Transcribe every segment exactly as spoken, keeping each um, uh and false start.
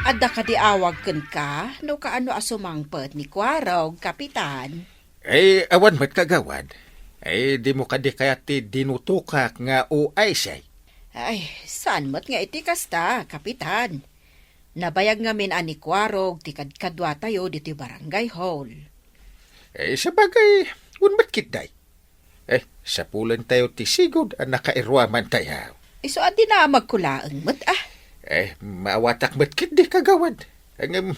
Adda kadi awag kenka no kaano a sumangpet ni Kuarog, Kapitan? Eh, awan met, kagawad. Eh, dimo kadi kayat ti dinutokak nga O I C? Ay, saan met nga iti kasta, Kapitan. Nabayag ngamin a ni Kuarog ti kadkaduatayo ditoy barangay hall. Eh, sabagay, wen met ketdi. Eh, sapulentayo ti sigud a nakairuamantayo. Isu a dinamagko laeng met, ah. Eh, maawatak met ketdi, kagawad. Ngem,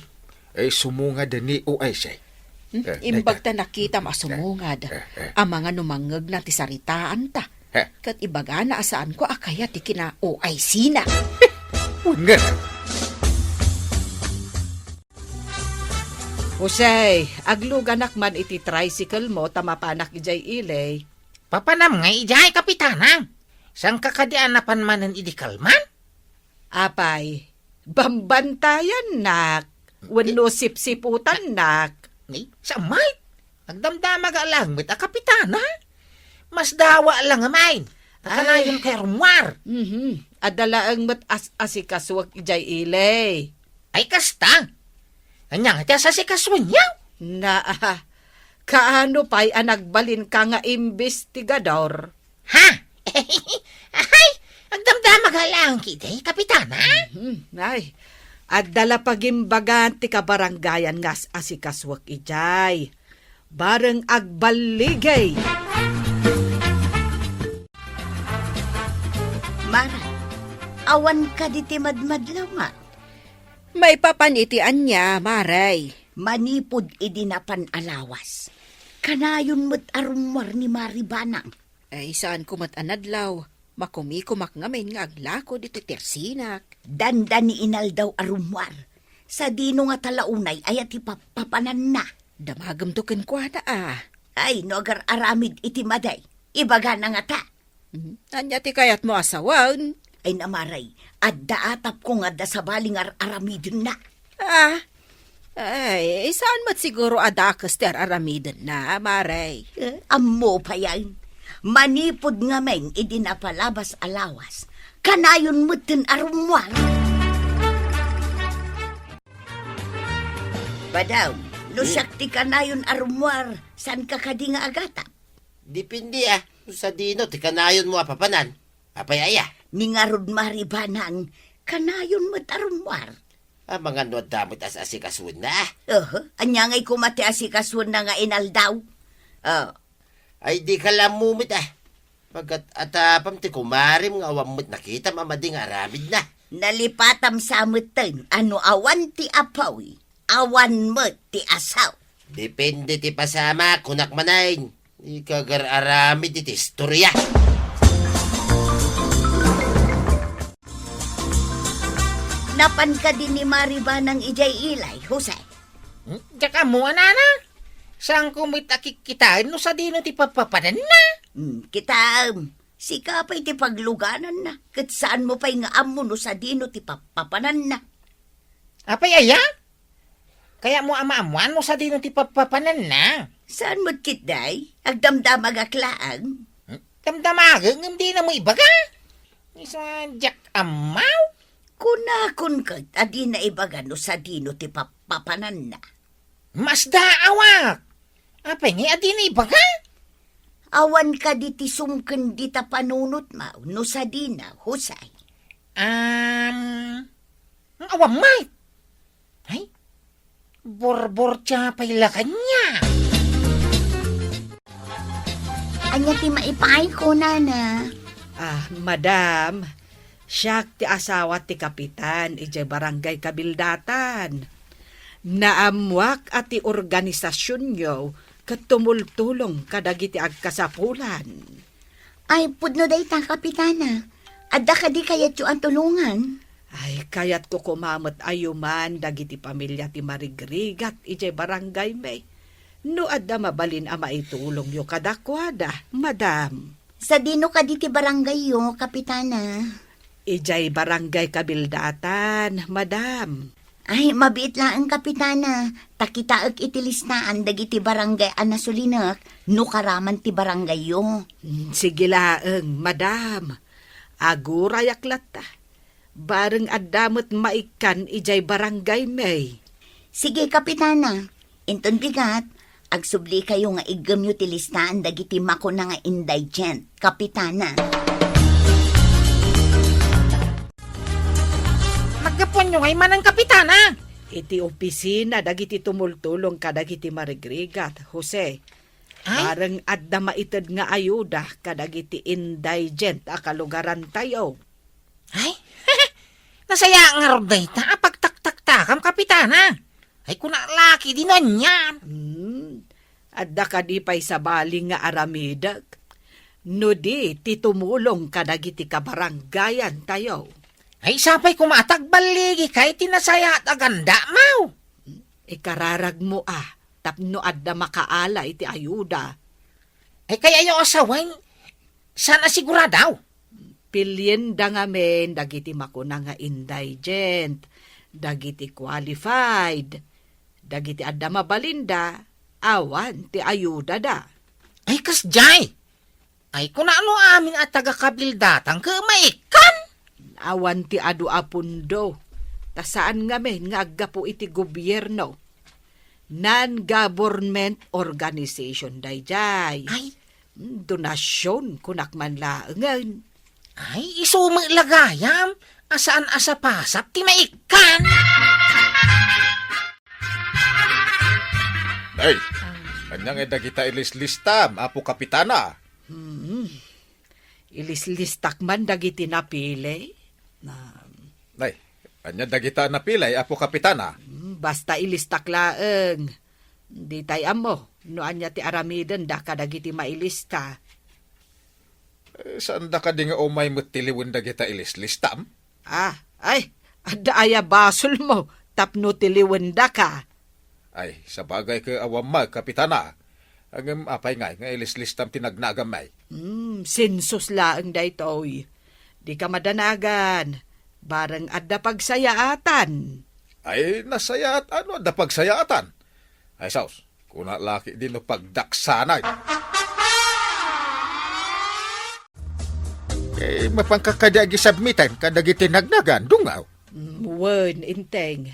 eh, sumungad ni O I C. Hmm, eh, imbag ta nakitam a sumungad, eh, eh, a mangano mangngegna ti saritaanta. Eh. Ket ibagana a saanko a kayat ti kina-O I C na. Wen nga. Jose, agluganak man iti tricycle mo ta mapanak idiay ili. Papanam nga idiay, Kapitana? Saanka kadi a napan manen idi kalman? Apay, bambantayannak wenno sipsiputannak? Ni, saan met? Agdamdamag a langmet a Kapitana. Masdawa la ngamin. Ay. Kanayon kay rummuar. Mhm. Adda laeng met as-asikasuak idiay ili. Ay, kasta? Ania nga ti as-asikasuenyo? Na, ah, kaano pay a nagbalinka nga imbestigador? Ha? Ay, agdamdamag a laeng ketdi, Kapitana? Mhm. Ay, adda la pagimbagan ti kabarangayan nga as-asikasuak idiay. Bareng agballigay. Mare, awan kadi ti madmadlaw nga? Maipapan iti ania, Mare? Manipud idi napan a lawas. Kanayon met a rummuar ni Mari Banang. Ay, saanko met a nadlaw. Makumikumak ngamin nga aglako ditoy tersinak. Dandani inaldaw a rummuar. Sadino ngata la unay aya ti pappapananna? Damagemto kenkuana, a. Ay, no agar-aramid iti madi, ibagana ngata. Hmm, ania ti kayatmo a sawen? Ay, Mare, adda atapko nga adda sabali nga ar-aramidenna. Ah, ay, saan met siguro a dakes ti ar-aramidenna, Mare? Eh, ammo payen. Manipud ngamin idi napalabas a lawas, kanayon metten a rummuar. Madam, no Hmm. siak ti kanayon a rummuar, saanka kadi nga agatang? Depende, a, no sadino ti kanayonmo a papanan. Apay aya? Ni ngarud, Mari Banang, kanayon met a rummuar. Amangan no adda met as-asikasuenna, a. Aha, ania ngay koma ti asikasuenna nga inaldaw? Ah. Ay, dika la ammo met, a. Pagkat atapam ti kumarem nga awan met nakitam a madi nga aramidna. Nalipatam sa metten a no awan ti apuy, awan met ti asaw. Depende ti pasamak, kunak manen. Ikagar-aramid iti istoria. Napan kadi ni Mari Banang idiay ili, Jose? Hmm? Diak ammo, a nana. Saanko met a kikkitaen no sadino ti pappapananna. Hmm, kitaem. Sika pay ti paglugananna, ket saanmo pay nga ammo no sadino ti pappapananna. Apay aya? Kayatmo a maammuan no sadino ti pappapananna? Saan met ketdi? Agdamdamagak laeng. Hmm? Damdamagek ngem dinamo ibaga. Isu a diak ammo? Kunakon ket a dina ibaga no sadino ti pappapananna. Masdaawak! Apay ngay a dina ibaga? Awan kadi ti sumken dita panunotmo no sadina, Jose? Am, awan met. Ay, borbortia pay la kaniak. Ania ti maipaayko, nana? Ah, madam, siak ti asawa ti kapitan idiay Barangay Kabildatan. Naammuak a ti organisasionyo ket tumultulong kadagiti agkasapulan. Ay, pudno dayta, Kapitana. Adda kadi kayatyo a tulongan? Ay, kayatko koma met a yuman dagiti pamilia ti marigrigat idiay barangaymi. No adda mabalin a maitulongyo kadakuada, madam. Sadino kadi ti barangayyo, Kapitana? Idiay Barangay Kabildatan, madam. Ay, mabiit laeng, Kapitana. Ta kitaek iti listaan dagiti barangay a nasulinek no karaman ti barangayyo. Mm, sige laeng, madam. Agurayak latta. Bareng adda met maikkan idiay barangay, May. Sige, Kapitana. Inton bigat, agsublikayo nga iggemyo ti listaan dagiti makuna nga indigent, Kapitana. Naggapuanyo ngay manen, Kapitana? Iti opisina dagiti tumultulong kadagiti marigrigat, Jose. Ay? Bareng adda maited nga ayuda kadagiti indigent a kalugarantayo. Ay? Nasaya ngarud dayta a pagtaktaktakam, Kapitana. Ay, kuna laki di no anian. Hmm. Adda kadi pay sabali nga aramidek? No di, ti tumulong kadagiti kabarangayantayo. Ay, sapay koma a tagballigi kay ti nasayaat a gandamaw. Ikararagmo a, tapno adda makaala iti ayuda. Ay, kay ayaw a sawen, saan a sigurado? Pilienda ngamin dagiti makuna nga indigent, dagiti qualified, dagiti adda mabalinda, awan ti ayudada. Ay, kasdiay! Ay, kuna no amin a taga-kabildatan ket maikkan? Awan ti adu a pundo, ta saan ngamin nga aggapu iti gobierno. Non-government organization daydiay. Ay. Donasion, kunak man laengen. Ay, isu met la gayam a saan a sapasap ti maikkan. Ay, ania ngay dagita ilislistam, Apo Kapitana? Hmm. Ilislistak man dagiti napili. Na- Ay, ania dagita napili, Apo Kapitana? Hmm, basta ilistak laeng. Ditay ammo no ania ti aramidenda kadagiti mailista. Eh, saanda kadi nga umay met tiliwen dagita ilislistam? Ah, ay, adda aya basolmo tapno tiliwendaka? Ay, sabagay ket awan met, Kapitana. Ngem apay ngay nga ilislistam ti nagnagam, ay? Hmm, sensus laeng daytoy. Dika madanagan. Bareng adda pagsayaatan. Ay, nasayaat no adda pagsayaatan. Ay, sus, kuna laki di no pagdaksanay. Eh, mapanka kadi agisubmiten kadagiti nagnagan, dungaw? Mm, wen, Enteng.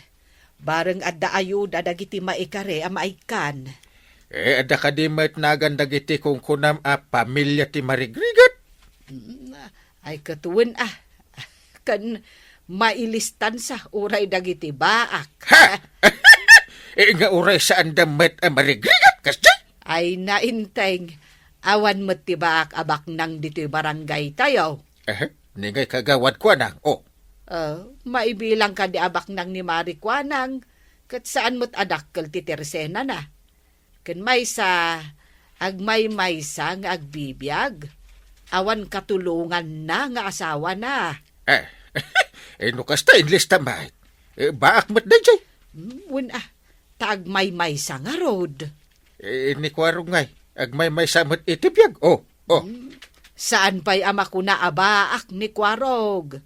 Bareng adda ayuda dagiti maikari a maikkan. Eh, adda kadi met nagan dagiti kunkunam a pamilia ti marigrigat? Mm, ay, ket wen, ah. Ken mailistansa uray dagiti baak. Ha? Eh, nga uray saanda met a marigrigat, kasdi? Ay, Enteng, awan met ti baak a baknang ditoy barangaytayo. Eh, ni ngay kagawad kuanang, oh. Oh, maibilang kadi a baknang ni Mari kuanang, ket saan met a dakkel ti tersenana. Ken maysa, agmaymaysa nga agbibiag, awan katulonganna nga asawana. Eh, eh, no kasta, inlista met. Eh, baak met daydiay. Hmm, wen, ah, ta agmaymaysa ngarud. Eh, ni Kuarog ngay, agmaymaysa met iti biag. Oh, oh. Hmm, saan pay a makuna a baak ni Kuarog.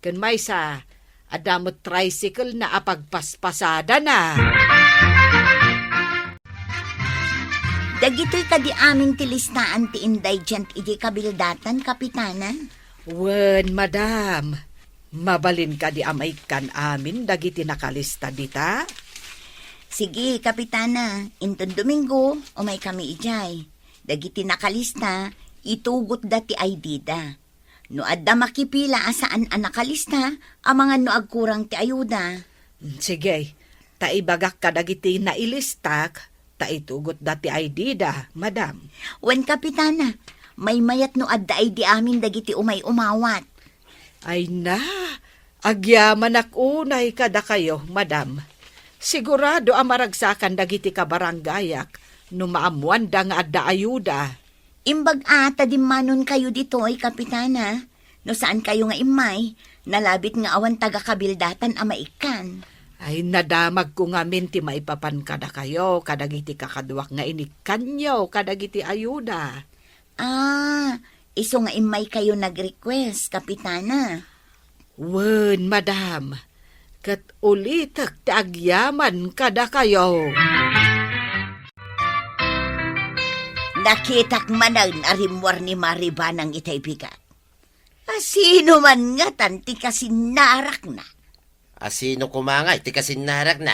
Ken maysa, adda met tricycle-na a pagpaspasadana. Dagitoy kadi amin ti listaan ti indigent idiay kabildatan, Kapitana? Wen, madam. Mabalin kadi a maikkan amin dagiti nakalista dita? Sige, Kapitana. Inton Domingo, umay kami idiay. Dagiti nakalista, itugotda ti I D da. No adda makipila a saan a nakalista, amangan no agkurang ti ayuda. Mm, sige, ta ibagak kadagiti nailistak, ta itugotda ti I D da, madam. Wen, Kapitana, maymayat no adda I D amin dagiti umay umawat. Ay na, agyamanak unay kadakayo, madam. Sigurado a maragsakan dagiti kabarangayak no maammoanda nga adda ayuda. Imbag a ta dimmanonkayo ditoy, Kapitana. No saankayo nga immay, nalabit nga awan taga-kabildatan a maikkan. Ay, nadamagko ngamin ti maipapan kadakayo kadagiti kakaduak nga inikkanyo kadagiti ayuda. Ah, isu nga immaykayo nag-request, Kapitana. Wen, madam, ket ulitek ti agyaman kadakayo. Nakitak manen a rimmuar ni Mari Banang itay bigat. Asino man ngatan ti kasinnarakna? Asino koma ngay ti kasinnarakna?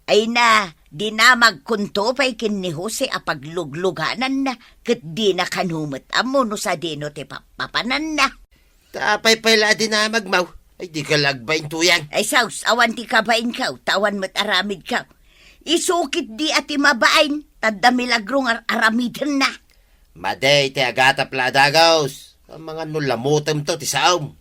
Ay na, dinamagkonto pay ken ni Jose a pagluglugananna, ket dina kano met ammo no sadino ti pappapananna. Ta apay pay la a dinamagmo? Ay, dika la agbain, Tuyang. Ay, sus, awan ti kabainko, ta awan met aramidko. Isu ketdi a ti mabain, ta adda milagro nga ar-aramidenna. Madi ti agatap la a dagus. Amangan no lamutemto ti saom.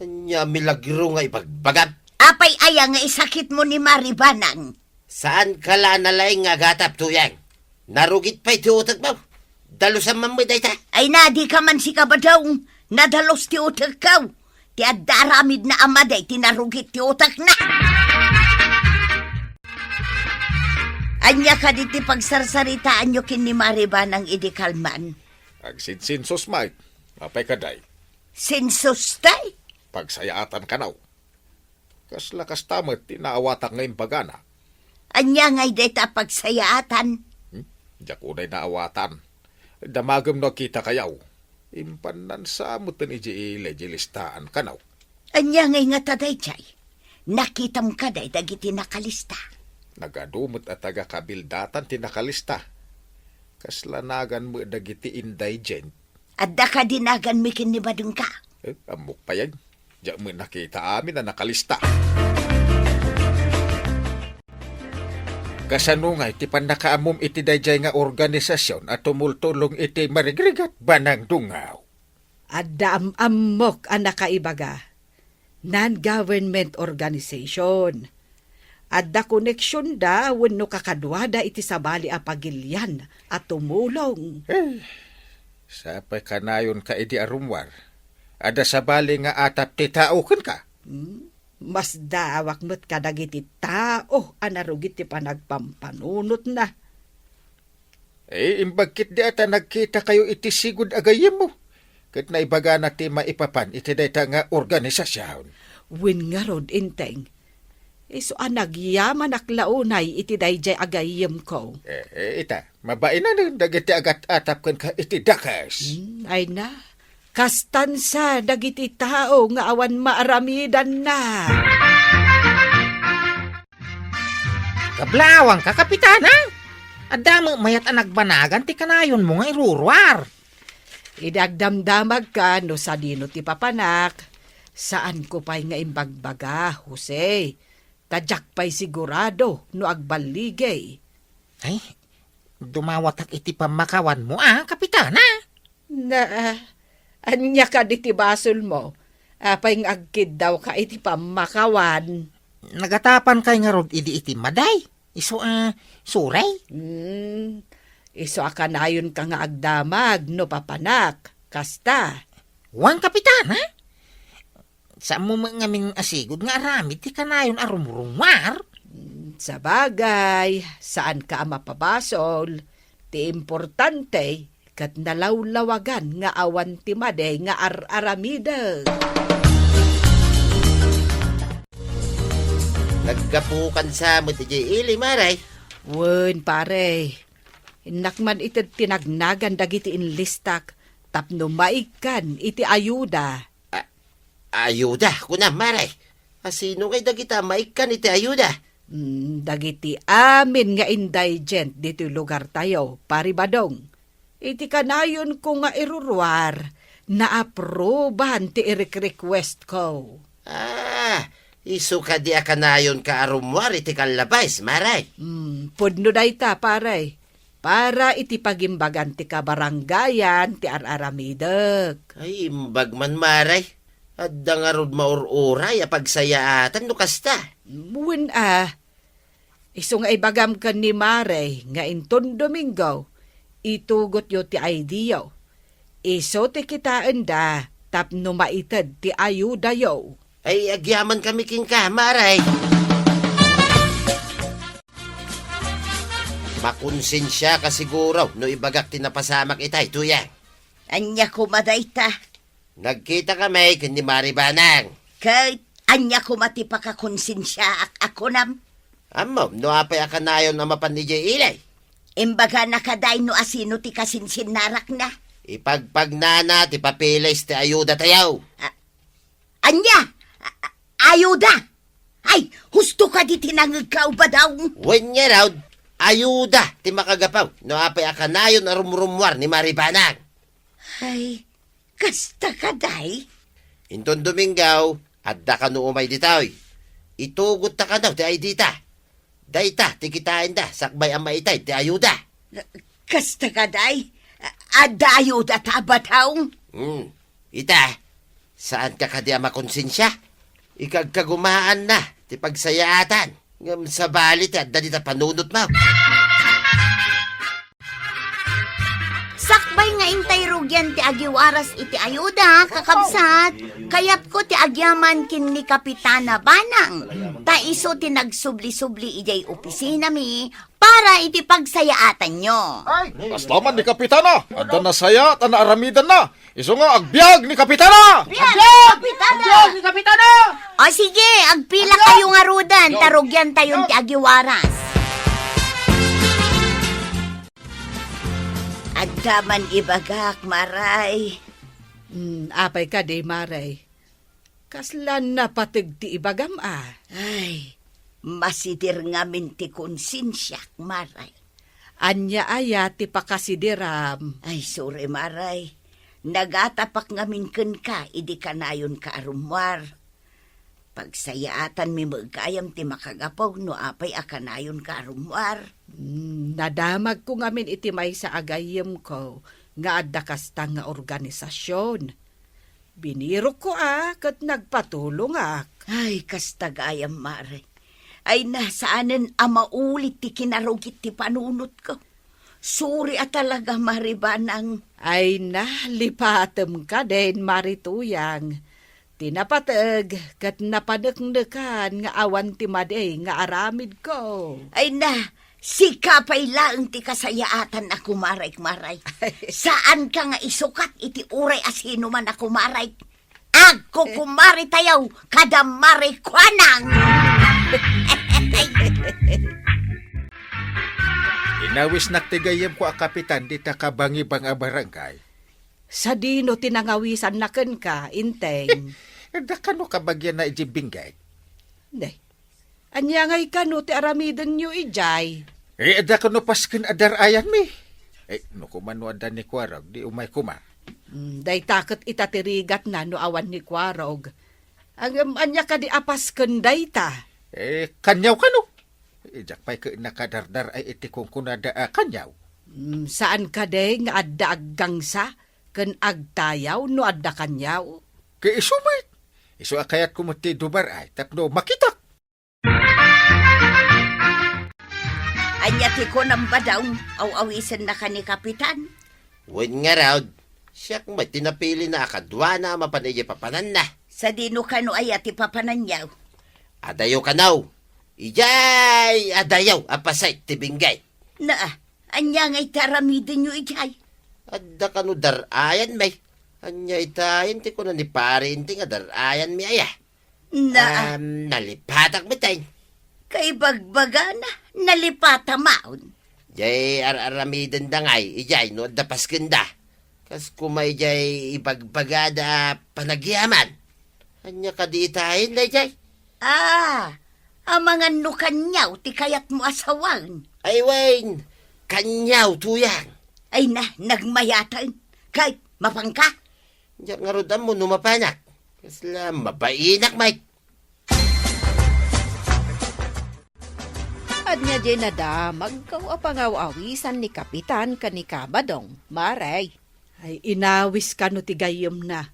Ania milagro nga ibagbagam? Apay aya nga isakitmo ni Mari Banang? Saanka la a nalaing nga agatap, Tuyang. Narugit pay ti utekmo. Dalusam man met dayta. Ay na, dika man sikabadong. Nadalus ti utekko. Ti adda aramidna a madi ti narugit ti utekna. Ania kadi ti pagsarsaritaanyo ken ni Mari Banang idi kalman? Agsinsinsus met. Apay kadi? Sinsus ti? Pagsayaatan kano. Kasla kasta met ti naawatak nga imbagana. Ania ngay dayta a pagsayaatan? Hmm? Diak unay naawatan. Damagem no agkitakayo. Impannan sa metten idiay ili ti listaan kano. Ania ngay ngata daydiay? Nakitam kadi dagiti nakalista? Nagadu met a taga-Kabildatan ti nakalista. Kasla nagan met dagiti indigent. Adda kadi naganmi ken ni badengka? Eh, ammok pay. Diak met nakita amin a nakalista. Kasano ngay ti pannakaammom iti daydiay nga organisasyon a tumultulong iti marigrigat, Banang Dungaw? Adda am-ammok a nakaibaga. Non-government organization. Adda koneksionda wenno kakaduada iti sabali a pagilian a tumulong. Eh, sapay kanayonka idi a rummuar. Adda sabali nga atap ti tao kenka. Hmm? Masdaawak met kadagiti tao a narugit ti panagpampanunotna. Eh, imbag ketdi a ta nagkitakayo iti sigud a gayyemmo, ket naibagana ti maipapan iti dayta nga organisasyon. Wen ngarud, Enteng, isu a nagyamanak la unay iti daydiay a gayyemko. Eh, eh, ita, mabainanen dagiti agat-atap kenka iti dakes. Hmm, ay na. Kastan sa dagiti tao nga awan maaramidanna. Kablawanka, Kapitana? Adda met mayat a nagbanagan ti kanayonmo nga iruruar. Idi agdamdamagka no sadino ti papanak, saanko pay nga imbagbaga, Jose. Ta diak pay sigurado no agballigay. Ay, dumawatak iti pammakawanmo a, Kapitana. Na, ania kadi ti basolmo? Apay nga agkiddawka iti pammakawan? Nagatapankay ngarud idi iti madi? Isu a, suray? Hmm, isu a kanayonka nga agdamag no papanak. Kasta. Wen, Kapitana? Saanmo met ngamin a sigud nga aramid ti kanayon a rumrumuar? Mm, sabagay, saanka a mapabasol. Ti importante, ket nalawlawagan nga awan ti madi nga ar-aramidek. Naggapukan sa met idiay ili, Mare? Wen, pare. Innak man ited ti nagnagan dagiti inlistak tapno maikkan iti ayuda. A-, ayuda, kunam, Mare? Asino ngay dagita maikkan iti ayuda? Mm, dagiti amin nga indigent ditoy lugartayo, Pari Badong. Iti kanayonko nga iruruar, naaprubahan ti irikrequestko. Ah, isu kadi a kanayonka a rummuar iti kallabais, Mare? Mm, pudno dayta, pare. Para iti pagimbagan ti kabarangayan ti ar-aramidek. Ay, imbag man, Mare. Adda ngarud maur-uray a pagsayaatan no kasta. Wen a, isu nga ibagam ken ni Mare nga inton Domingo, itugotyo ti I D yo. Isu ti kitaenda tapno maited ti ayudayo. Ay, agyamankami kenka, Mare. Makonsensiaka siguro no ibagak ti napasamak itay, Tuyang. Ania koma dayta? Nagkitakami ken ni Mari Banang. Ket ania koma ti pakakonsensiaak a kunam? Ammom no apay a kanayon a mapan idiay ili? Imbagana kadi no asino ti kasinsinnarakna? Ipagpagnana ti papeles ti ayudatayo. A-, ania? A-, a-, ayuda? Ay, husto kadi ti nangegka, Badaw? Wen ngarud, ayuda ti makagapu no apay a kanayon a rumrummuar ni Mari Banang. Ay, kasta kadi? Inton Domingo, adda kano umay ditoy. Itugotta kano ti I D ta. Dayta ti kitaenda sakbay a maitay ti ayuda. Kasta kadi? Adda ayudata, Badaw? Hmm. Ita, saanka kadi a makonsensia? Ikagkagumaanna ti pagsayaatan, ngem sabali ti adda dita panunotmo. Sakbay nga intay rugian ti agiwaras iti ayuda, kakabsat, kayatko ti agyaman ken ni Kapitana Banang, ta isu ti nagsubli-subli idiay opisinami para iti pagsayaatanyo. Kasla man ni Kapitana, adda nasayaat a naaramidenna. Isu nga agbiag ni Kapitana! Agbiag! Agbiag ni Kapitana! O sige, agpila kayo ngaruden, ta rugiantayon ti agiwaras. Adda man ibagak, Maray. Hmm, apay kadi, Maray? Kasla napateg ti ibagam a? Ay, masider ngamin ti konsensiak, Maray. Ania aya ti pakasideram? Ay, sorry, Maray. Nagatapak ngamin kenka idi kanayonka a rummuar. Pagsayaatanmi met gayam ti makagapu no apay a kanayonka a rummuar. Hmm, nadamagko ngamin iti maysa a gayyemko nga adda kasta nga organisasion. Binirokko a ket nagpatulongak. Ay, kasta gayam, Mare. Ay na, saanen a maulit ti kinarugit ti panunotko. Suri a talaga, Mare Banang. Ay na, lipatem kadin, Mare Tuyang. Ti napateg ket napaneknekan nga awan ti madi nga aramidko. Ay na, sika pay laeng ti kasayaatan a kumarek, Maray. Saanka nga isukat iti uray a sinoman a kumarek. Agkukumaritayo kada Mare Kuanang. Inawisnak ti gayyemko a kapitan dita kabangibang a barangay. Sadino ti nangawisanna kenka, Inteng? Adda kano kabagianna idiay Benguet? Ne, ania ngay kano ti aramidenyo idiay? Eh, adda kano pasken a dar-ayanmi? Eh, no koma no adda ni Kuarog, di umay koma. Hmm, dayta ket ita ti rigatna no awan ni Kuarog. Ngem ania kadi a pasken dayta? Eh, kaniaw kano? Eh, diak pay ket nakadardar-ay iti kunkunada a kaniaw. Hmm, saan kadi nga adda aggangsa ken agtayaw no adda kaniaw? Ket isu met. Isu a kayatko met ti dumar-ay tapno makitak. Ania ti kunam, Badaw? Aw-awisennaka ni Kapitan? Wen ngarud, siak met ti napilina a kaduana a mapan idiay papananna. Sadino kano aya ti papananyo? Adayo kano. Idiay adayo a pasay ti Benguet. Naa, ania ngay ti aramidenyo idiay? Adda kano dar-ayanmi. Ania itayen ti kuna ni Pari Inti nga dar-ayanmi aya? Na, Am, nalipatak met ay. Kaibagbagana, nalipata maon. Jay ar-aramidenda ngay, ijay no adda paskenda. Kas kuma ijay ibagbagada a panagyaman. Ania kadi itayen dayjay? Ah, amangan no kaniaw ti kayatmo a sawen. Ay wen, kaniaw tuyang. Ay na, nagmayatan. Kay, mapanka? Diak ngarud ammo no mapanak. Kasla mabainak, Mike. Ania jay nadamagko a pangaw-awisan ni Kapitan ken ni Kabadong, Mare? Ay, inawis kano ti gayyemna.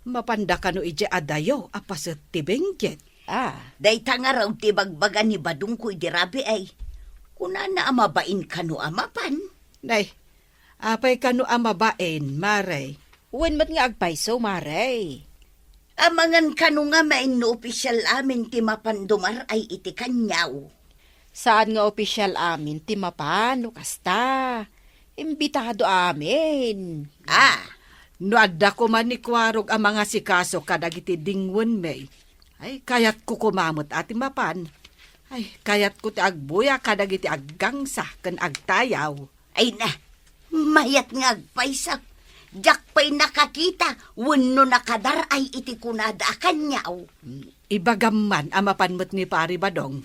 Mapanda kano idiay adayo a paset ti Benguet. Ah. Dayta ngarud ti bagbaga ni Badongko idi rabii. Kunana a mabain kano a mapan. Nay, apay kano a mabain, Mare? Wen met nga agpayso, Mare. Amangan kano ngamin no opisial amin ti mapan dumar-ay iti kaniaw? Saan nga opisial amin ti mapan no kasta. Imbitado amin. Ah. No adda koma ni Kuarog a mangasikaso kadagiti dingwenmi, ay, kayatko koma met a ti mapan. Ay, kayatko ti agbuya kadagiti aggangsa ken agtayaw. Ay na, mayat nga agpayso. Diak pay nakakita wenno nakadar-ay iti kunada a kaniaw. Ibagam man a mapan met ni Pari Badong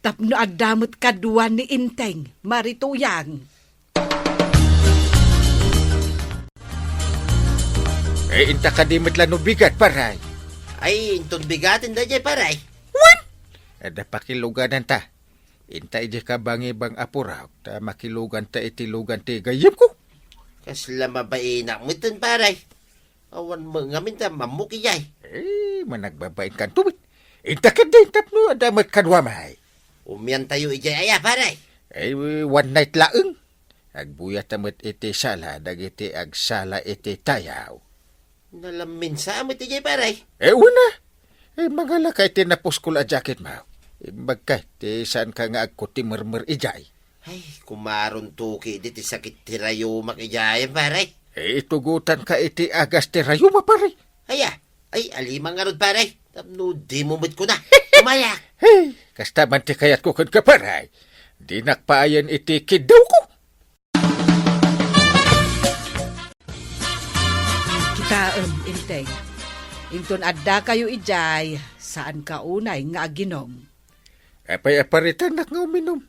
tapno adda met kadua ni Enteng, Mari Tuyang. Eh, inta kadi met la no bigat, pare? Ay, inton bigaten daydiay, pare. Wen! Adda pakilugananta. Inta idiay kabangibang a puraok, ta makiluganta iti lugan ti gayyemko. Kasla mabainak metten, pare. Awan met ngamin ta mammok idiay. Eh, managbabain kanto met. Inta ketdi tapno adda met kaduam ay. Umiantayo idiay aya, pare? Eh, one night laeng. Agbuyat met iti sala dagiti agsala iti tayaw. Nalaminsa met idiay, pare? Eh, wen a. Eh, mangalaka iti napuskol a jacket mo. Imbagka ti saanka nga agkutimermer idiay. Ay, kumaron tuki diti sakit ti rayumak idiay, pare. Eh, itugotanka iti agas ti rayuma, pare. Aya, ay, alima ngarud, pare. Tapno dimo met kuna. Umayak. Hey, kasta man ti kayatko kenka, pare. Dinak paayen iti kiddawko. Kitaem, Enteng. Inton addakayo idiay, saanka unay nga aginom. Apay a paritanak nga uminom?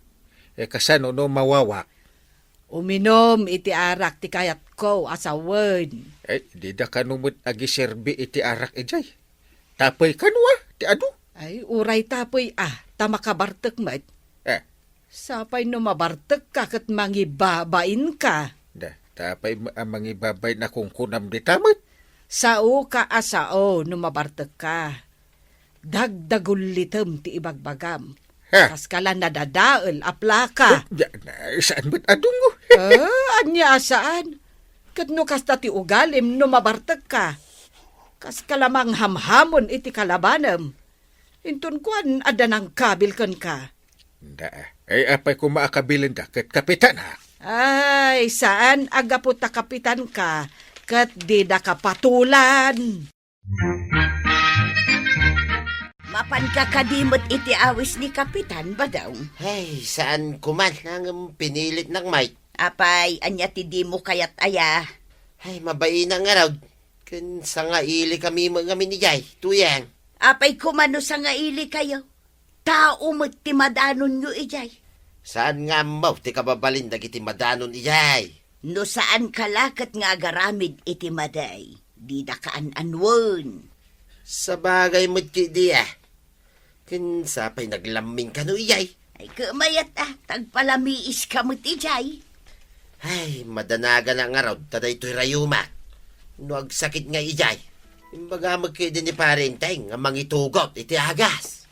Eh, kasano no mawawak? Uminom iti arak ti kayatko a sawen. Eh, dida kano met agiserbi iti arak idiay. Tapay kano a, ti adu? Ay, uray tapay a, ta makabartek met. Eh. Sapay no mabartekka ket mangibabainka. Da, tapay ma-, a mangibabain a kunkunam dita met. Saoka a sao no mabartekka. Dagdagullitem ti ibagbagam. Ha? Kaskala nadadael a plaka. Eh, da, na, saan met a dungo? Ah, ania a saan? Ket no kasta ti ugalim no mabartekka. Kaskala manghamhamon iti kalabanem. Inton kuan, adda nangkabil kenka. Da, ay apay koma a kabilenda ket kapitanak? Ay, saan a gapu ta kapitanka, ket dida ka patulan. Mapanka kadi met iti awis ni Kapitan, Badong? Ay, saan koman, ngem pinilitnak met. Apay, ania ti dimo kayat aya? Ay, mabainak ngarud. Ken sangaili kami met ngamin idiay, Tuyang. Apay koma no sangaili kayo? Tao met ti madanonyo idiay. Saan nga ammo ti kababalin dagiti madanon idiay? No saanka la ket nga agaramid iti madi, dida ka an-anuen. Sabagay met ketdi a. Ken sapay naglammin kano idiay? Ay, kemayat a, ta agpalamiiska met idiay. Ay, madanaganak ngarud ta daytoy rayumak. No agsakit nga idiay, imbaga met ketdi ni Pare Enteng nga mangitugot iti agas.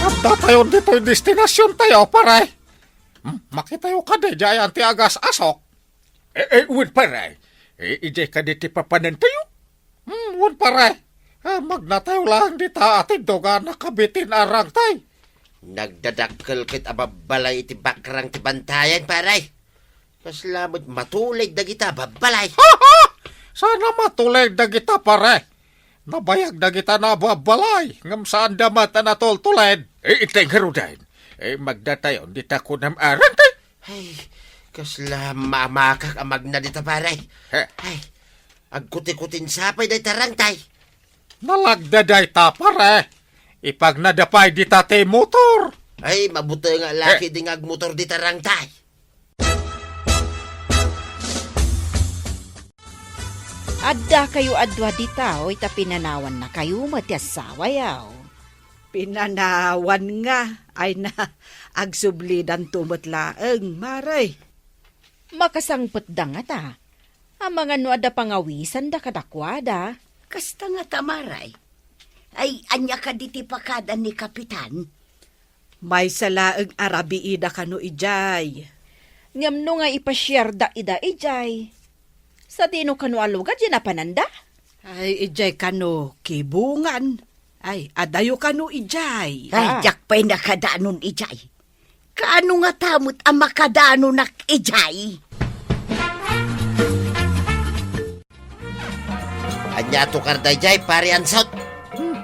Adda tayo ditoy destinasyontayo, pare. Hmm, makitayo kadi diay ti agas-asok? Eh, eh, wen, pare. Eh, idiay kadi ti papanantayo? Hmm, wen, pare. Ah, magnatayo laeng dita a tindog a nakabit ti arangtay. Nagdadakkel ket a babbalay iti bakrang ti bantayan, pare. Kasla met matulid dagita babbalay. Saan a matulid dagita, pare. Nabayag dagita nababbalay, ngem saanda met a natultulid. Eh, itay ngaruden. Eh, magnatayon dita kunam arangtay. Ay, kasla mamakak a magna dita, pare. He? Ay, agkutikutin sapay dayta arangtay. Nalagda dayta, pare. Ipagnada pay dita ti motor. Ay, mabuteng a laki di nga agmotor dita arangtay. Adda kayo a dua dita, oy, ta pinanawannakayo met ti assawayo. Pinanawan nga, ay na, agsublidanto met laeng, mare. Makasangpetda ngata, amangan no adda pangawisanda kadakuada. Kasta ngata, mare. Ay, ania kadi ti pakada ni Kapitan? Maysa laeng a rabiida kano idiay. Ngem no nga ipasiarda ida idiay, sadino kano a lugar diay napananda? Ay, idiay kano kibungan. Ay, adayo kano idiay. Ay, ah, diak pay nakadanon idiay. Kaano ngata met a makadanonak idiay? Ania a tukar daydiay, Pare Ansot? Hmm.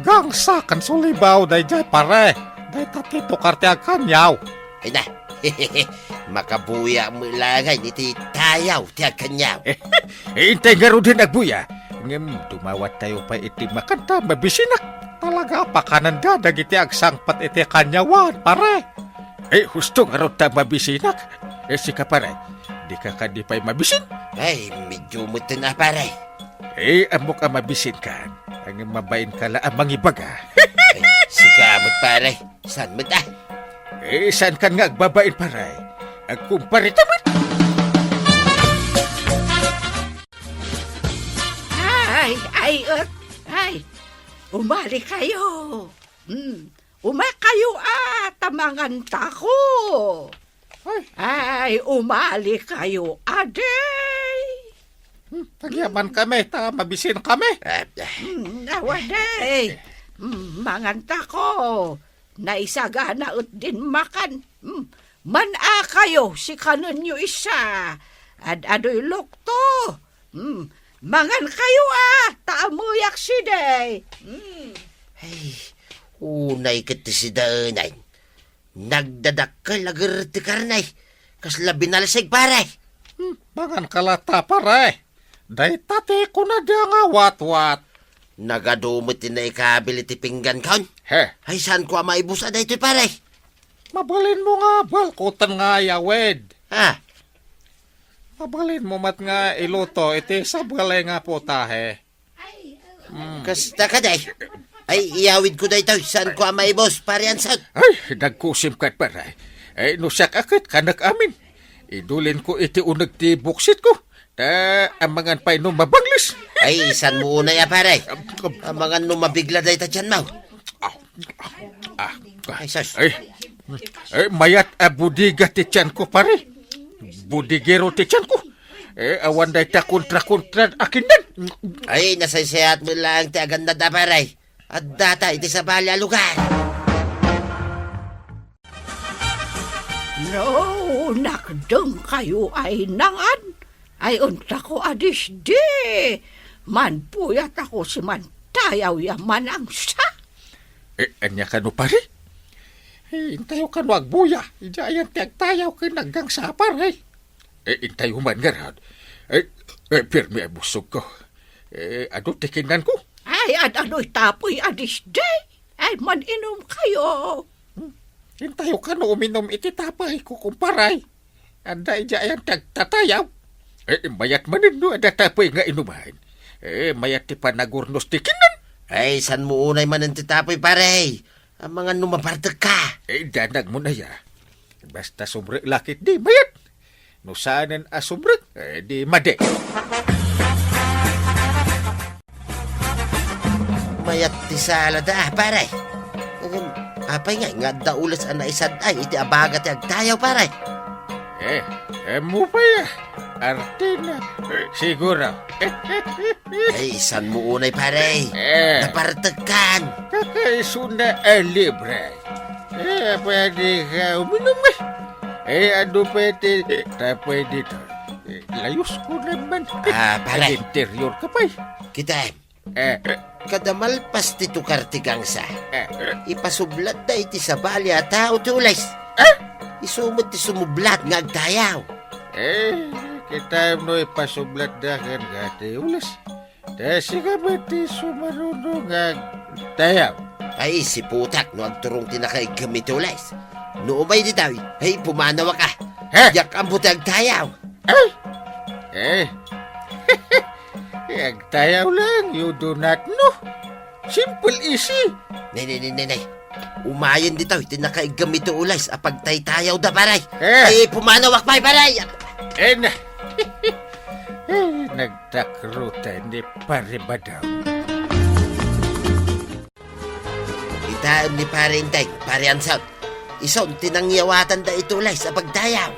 Gangsa ken sulibaw daydiay, pare. Dayta ti tukar ti agkaniaw. Ay na, Makabuya met laengen iti tayaw ti agkaniaw. Intay ngaruden agbuya. Ngem dumawattayo pay iti makan ta mabisinak. Talaga, pakananda dagiti agsangpet iti kaniawan, pare. Eh, husto ngarud ta mabisinak. Eh, sika, pare, dika kadi pay mabisin? Ay, medyo metten a, pare. Eh, ammok a mabisinkan. Ngem mabainka la a mangibaga. Ay, sika met, pare. Saan met a? Eh, saankan nga agbabain, pare? Agkumparita met. Ay, ay, et, ay. Umalikayo. Hmm. Umakayo a, ta mangantako. Ay. Ay, umalikayo, adi. Hmm, agyaman kami, ta mabisin kami. Eh, eh. Hmm, awa, di. Hmm, mangantako. Naisagana et din makan. Hmm, man-akayo, sikanenyo isa. Ad-adoy lukto. Hmm, mangankayo a, ta ammoyak sidi. Hmm. Ay, unay ket ti sidaenay. Nagdadakkel a gerrek ti karne. Kasla binalsig, pare. Hmm, manganka latta, pare. Dayta ti kunada nga watwat. Nagadu met ti naikabil iti pinggankon. He. Ay, saanko a maibus a daytoy, pare? Mabalinmo nga balkoten nga ayawid. Ah. Mabalinmo met nga iluto iti sabali nga putahe. Kasta kadi. Ay, iyawidko daytoy. Saanko a maibus, pare Ansot? Ay, nagkusim ket, pare. Ay, no siak a ket, kanak amin. Idulinko iti uneg ti buksitko. Ta amangan pay no mabanglis. Ay, saanmo unay a, pare? Amangan no mabigla dayta tianmo. Ah, ah, ah. Ay, sus. Ay, eh, mayat a bodega ti tianko, pare. Bodegero ti tianko. Eh, awan dayta kontra-kontra a kinnan. Ay, nasaysayaat met laeng ti agannad a, pare. Addata iti sabali a lugar. No, nakdengkayo ay nangan, ay untako a disdi, manbuyatako si mantayaw ya manangsa. Eh, ania kano, pare? Eh, intayo kano agbuya, idiay ayan ti agtayaw ken agangsa, pare. Eh, intayo man ngarud. Eh, eh, pirmi a busogko. Eh, adu ti kinnanko. Ay, ad-adoy tapoy a disdi. Ay, man-inumkayo. Hmm. Intayo kano uminum iti tapayko, kumparay. Adda idiay ayan ti agtatayaw. Eh, mayat manen no adda tapoy nga inuman. Eh, mayat ti panagurnos ti kinnan. Ay, saanmo unay manen ti tapoy, pare? Amangan no mabartekka. Eh, danagmo na ya. Basta sumrek la ketdi, mayat. No saanen a sumrek, eh, di madi. Mayat ti salada, pare. Ngem, apay ngay nga adda ules a naisad-ay iti abaga ti agtayaw, pare? Eh, ammo pay a. Arte na. Eh, siguro. Ay, saanmo unay, pare? Eh. Nabartekkan. Kakaisuna a libre. Eh, pwede ka uminum, eh. Eh, adu pwede, ta pwede to. Eh, layusko naman. Ah, pare. Nag-interior ka pay. Kitaem. Eh. Kada malpas ti tukar ti gangsa, eh, ipasublatda iti sabali a tao ti ules. Eh? Isu met ti sumublat nga agtayaw. Eh, kitaem no ipasublatda kenka ti ules. Ta sika met ti sumaruno nga agtayaw. Ay, siputak no agturong ti nakaiggam iti ules. No umay ditoy, ay, pumanawak a. Ha? Diak ammo ti agtayaw. Ay! Eh. Agtayaw lang, you do not know. Simple, easy. Nay, nay, nay, nay, nay. Umayen ditoy ti nakaiggam iti ules a pagtaytayawda, pare. Eh. Ay, pumanawak pay, pare. Eh, na. Eh, nagtakrutan ni Pare Badong. Itaem ni Pare Enteng, Pare Ansot. Isun ti nangyawatanda iti ules a pagtayaw.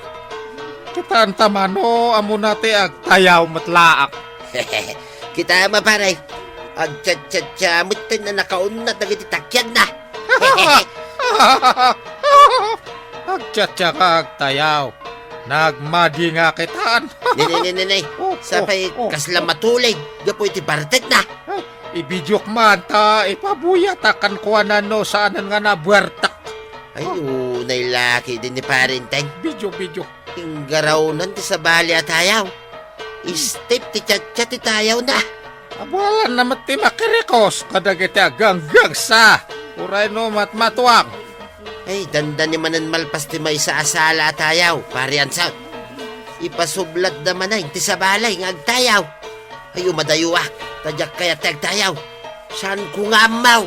Kitaenta mano, ammona ti agtayaw met laak. Kitaem a, pare. Agchatchatcha met ti nakaunat dagiti takiagna. Agchatcha ka agtayaw. Nagmadi nga kitaan. Ne, ne, ne, ne, ne. Oh, oh, oh. Sapay kasla matulig gapu iti bartekna. Ay, ibidiok man ta ipabuyatak kenkuana no saanen nga nabuartek. Ay, unay la ketdin ni Pare Enteng. Bidyo, bidyo. Inggarawnan ti sabali a tayaw. Step ti chatchat ti tayawna. Abualanna met ti makirikos kadagiti aganggangsa. Uray no matmatuang. Ay, dandani manen malpas ti maysa a sala a tayaw, Pare Ansot. Ipasublatda manen ti sabali nga agtayaw. Ay, umadayoak, ta diak kayat ti agtayaw. Saanko nga ammo.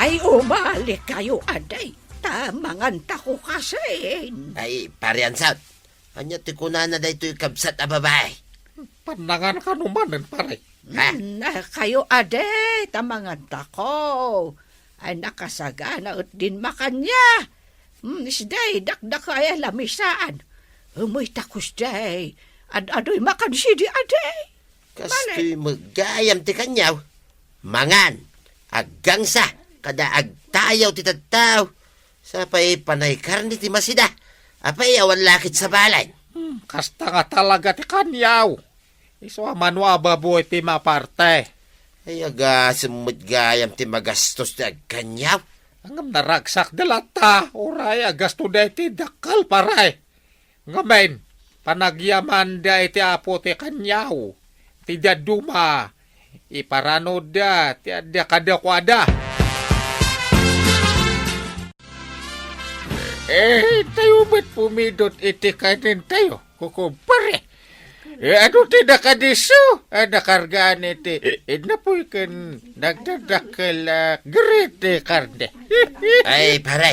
Ay, umalikayo, adi, ta mangantako kasin. Ay, Pare Ansot, ania ti kunana daytoy kabsat a babai? Pannangan kano manen, pare. Ha? Hmm, ah, kayo, adi, ta mangantako. Ay, nakasagana et din makania. Hmm, isday, dakdaka ay lamisaan. Umay ta kusday, ad-adoy makan sidi, adi. Kastoy met gayam ti kaniaw. Mangan, aggangsa, kada agtayaw ti tattao. Sapay panay karne ti masida. Apay awan lakit sa balay. Hmm, kasta nga talaga ti kaniaw. Isu a mano a baboy ti maparte. Ay, agasem met gayam ti magastos ti agkaniaw. Ngem naragsak da latta, uray agasto da iti dakkel, pare. Ngamin, panagyamanda iti Apo ti kaniaw, ti dadduma, iparanodda ti adda kadakuada. Eh, tayo met pumidot iti kanen tayo, kukumpare. Eh, ano ti nakadiso? Ah, nakargaan iti, eh, napuy ken nagdadakkel, ah, grit ti karne. Ay, pare,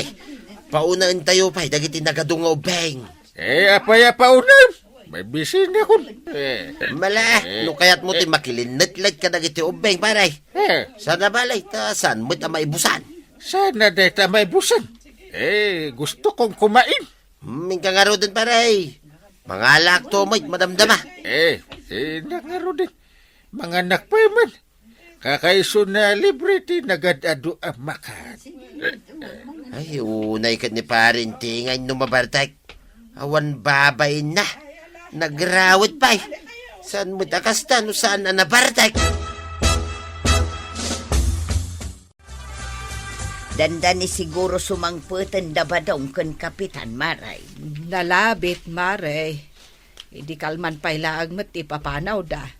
paunaen tayo pay dagiti nagadu nga ubeng. Eh, apay a paunaem? May bisinakon. Eh. Mala, eh, no kayat mo ti eh, makilinnet laeng kadagiti ubeng, pare. Eh. Saan a balay, ta saan met a maibusan? Saan a dayta maibusan? Eh, gusto kong kumain. Hmm, inka ngaruden, pare. Mangalakto met madamdama. Eh, eh, inka ngaruden. Manganak pay man. Kakaisuna libre ti nagad-adu a makan. Ay, unay ket ni Pare Enteng no mabartek. Awan babainna. Nagrawet pay. Saan met a kasta no saan a nabartek? Dandani siguro sumangpeten da Badong ken Kapitan, Mare. Nalabit, Mare. Idi kalman pay laeng met ti papanawda.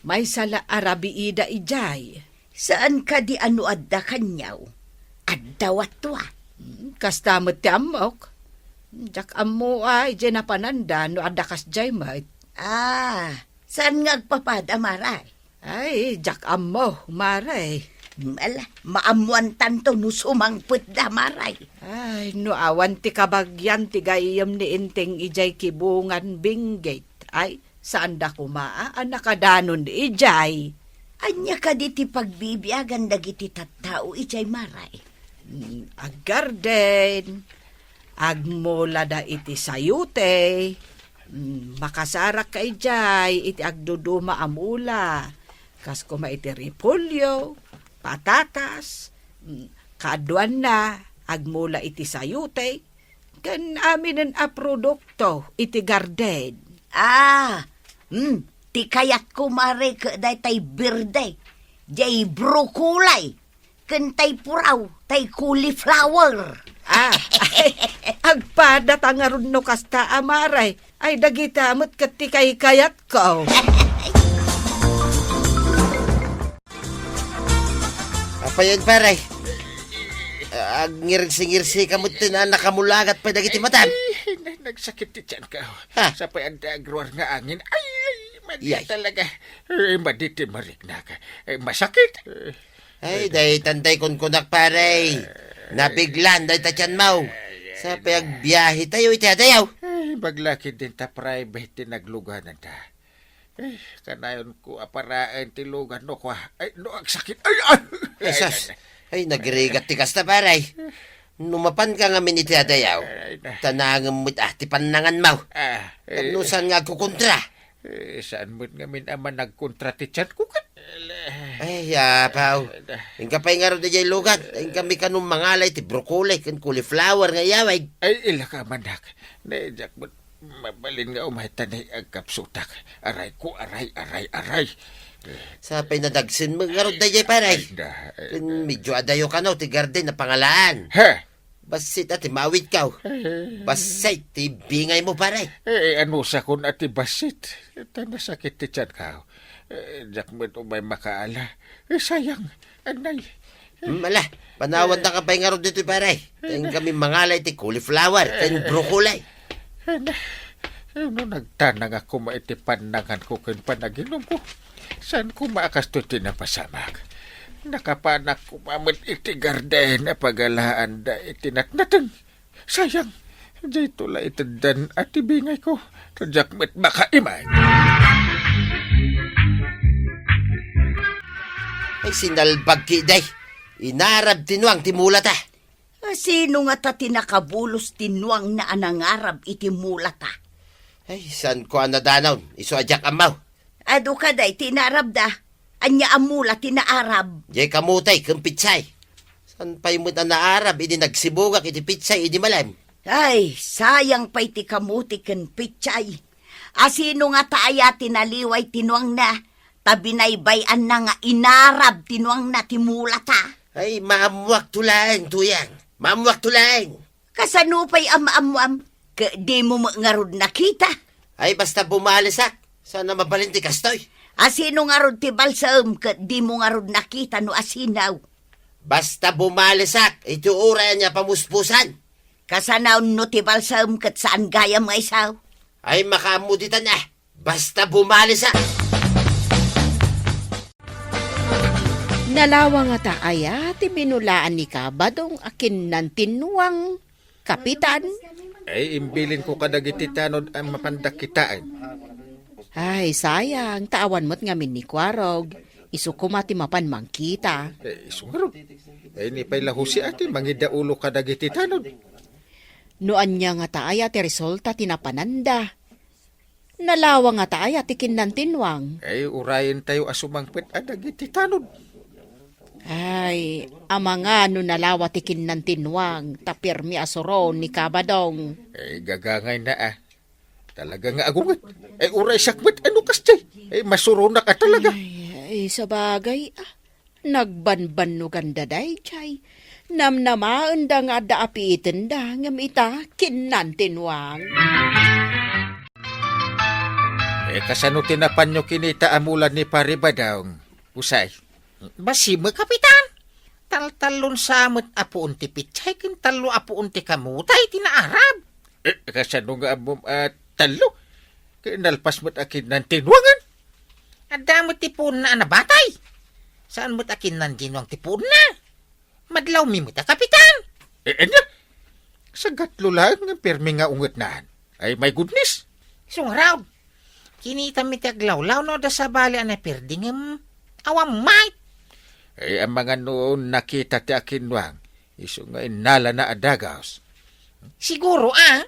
Maysa la a rabiida idiay. Saan kadi a no adda kaniaw? Adda watwa. Hmm, kasta met ti ammok. Diak ammo a idiay napananda no adda kasdiay met. Ah, saan nga agpapada, Mare? Ay, diak ammo, Mare. Ala, maammoantanto no sumangpetda, Mare. Ay, no awan ti kabagian ti gayyem ni Enteng idiay Kibungan Benguet, ay, saanda koma a nakadanon idiay. Ania kadi ti pagbibiagan dagiti tattao idiay, Mare? Mm, aggarden, agmulada iti sayote, mm, makasarakka idiay iti agduduma a mula, kas koma iti repolyo, patatas, mm, kaaduanna, agmula iti sayote, ken aminen a produkto iti garden. Ah, mm, ti kayatko, Mare, ket daytay berde, jay broccoli, ken tay puraw, tay cauliflower. Ah, ay, agpada ta ngarud no kasta a, Mare. Ay, dagita met ket ti kaykayatko. Apayen, pare. Agngirsi-ngirsi ka met ti na-, nakamulagat pay dagiti matam. Ay, na-, nagsakit ti tiyanko. Ha? Sapay adda agruar nga angin. Ay, ay, madi Yay. talaga. Eh, madi ti mariknak. Eh, masakit. Eh, Ay, daytan tay kunkunak, pare. Nabiglan dayta tiyanmo. Sapay agbiahe tayo iti adayo. Ay, maglakid din ta private ti naglugananta. Eh, kanayonko a paraen ti lugan no kua. Ay, no agsakit. Ay, ay! Ay, sus. Ay, nagrigat ti kasta, pare. No mapanka ngamin iti adayo, Ay, na. tanangem met, ah, ti pannanganmo. Ah, Ket eh. no saan nga agkukontra? Eh, saan met ngamin a managkontra ti tiyanko ket? Ay, apaw. Ay, na. Inka pay ngarud idiay lugan. Inkami kano mangala iti broccoli ken cauliflower nga iyawid. Ay, ilaka manak. Ne, diak met mabalin nga umay ta ne agkapsutak. Aray ko, aray, aray, aray. Sapay nadagsen met ngarud daydiay, pare. Ay, da, ay, Ken da. Medyo adayo kano ti garden a pangalaan. He! Bassit a ti maawidkaw. Eh. Bassit ti bingaymo, pare. Eh, anusakon a ti bassit. Ta nasakit ti tiyanko. Eh, diak met umay makaala. Eh, sayang. Anay. Hmm, ala, panawannaka pay ngarud ditoy, pare. Ay, Ken na. Kami mangala iti cauliflower, ken Eh. broccoli. Ay, na. Ay, no nagtanangak koma iti pannanganko ken panaginumko, saan koma a kastoy ti napasamak? Nakapanak koma met iti garden a pagalaanda iti natnateng. Sayang, dayto la iteddan a ti bingayko. Ta diak met makaimay. Ay, sinalbag ki, day. Inarab ti nuang ti mulata. A, sino ngata ti nakabulos ti nuangna a nangarab iti mulata? Ay, saanko a nadanaw, isu a diak ammo. Adu kadi ti inarabda? Ania a mula ti naarab? Diay kamote ken petsay. Saan pay met a naarab idi nagsibugak iti petsay idi malem? Ay, sayang pay ti kamote ken petsay. A, sino ngata aya ti naliway ti nuangna, ta binaybay-anna nga inarab ti nuangna ti mulata? Ay, maammoakto laeng, Tuyang. Maammoakto laeng. Kasano pay a maammoam? Ket dimo met ngarud nakita? Ay, basta bumalisak. Saan a mabalin ti kastoy? A, sino ngarud ti balsam ket dimo ngarud nakita no asino? Basta bumalisak, iti uray ania pamuspusan. Kasano no ti balsam ket saan gayam nga isu? Ay, makaammo ditan a. Basta bumalisak. Nalawa ngata aya ti binulaan ni Kabadong a kinnantinuang, Kapitan? Ay, imbilinko kadagiti tanod a mapanda kitaen. Ay, sayang, ta awan met ngamin ni Kuarog. Isu koma ti mapan mangkita. Eh, isu ngarud. Ay, ni pay la Jose a ti mangidaulo kadagiti tanod. No ania ngata aya ti resulta ti napananda? Nalawa ngata aya ti kinnantinuang? Ay, urayentayo a sumangpet a dagiti tanod. Ay, amangan no nalawa ti kinnantinuang, ta pirmi a suron ni Kabadong. Ay, gagangayna a. Talaga nga agunget. Ay, uray sakbet ano kasti. Ay, masuronak a talaga. Ay, ay, sabagay, ah. Nagbanbannoganda daydiay. Namnamaenda nga adda apiitenda, ngem ita, kinnantinuang. Eh, kasano ti napanyo kinita a mula ni Pari Badong, Usay? Bassit met, Kapitan. Taltallon sa met a puon ti pitsay ken tallo a puon ti kamotay ti naarab. Eh, kasano nga ammom a tallo? Ket nalpas met a kinnantinuangan. Adda met ti puonna a nabatay. Saan met a kinnantinuang ti puonna. Madlawmi met a, Kapitan. Eh, ania? Sagatlo laeng nga pirmi nga ungetnan. Ay, my goodness. Isu ngarud. Kinitami ti aglawlaw no adda sabali a napirdi ngem awan met. Ay, amangan no nakita ti akinnuang. Isu nga innalana a dagus. Siguro, ah.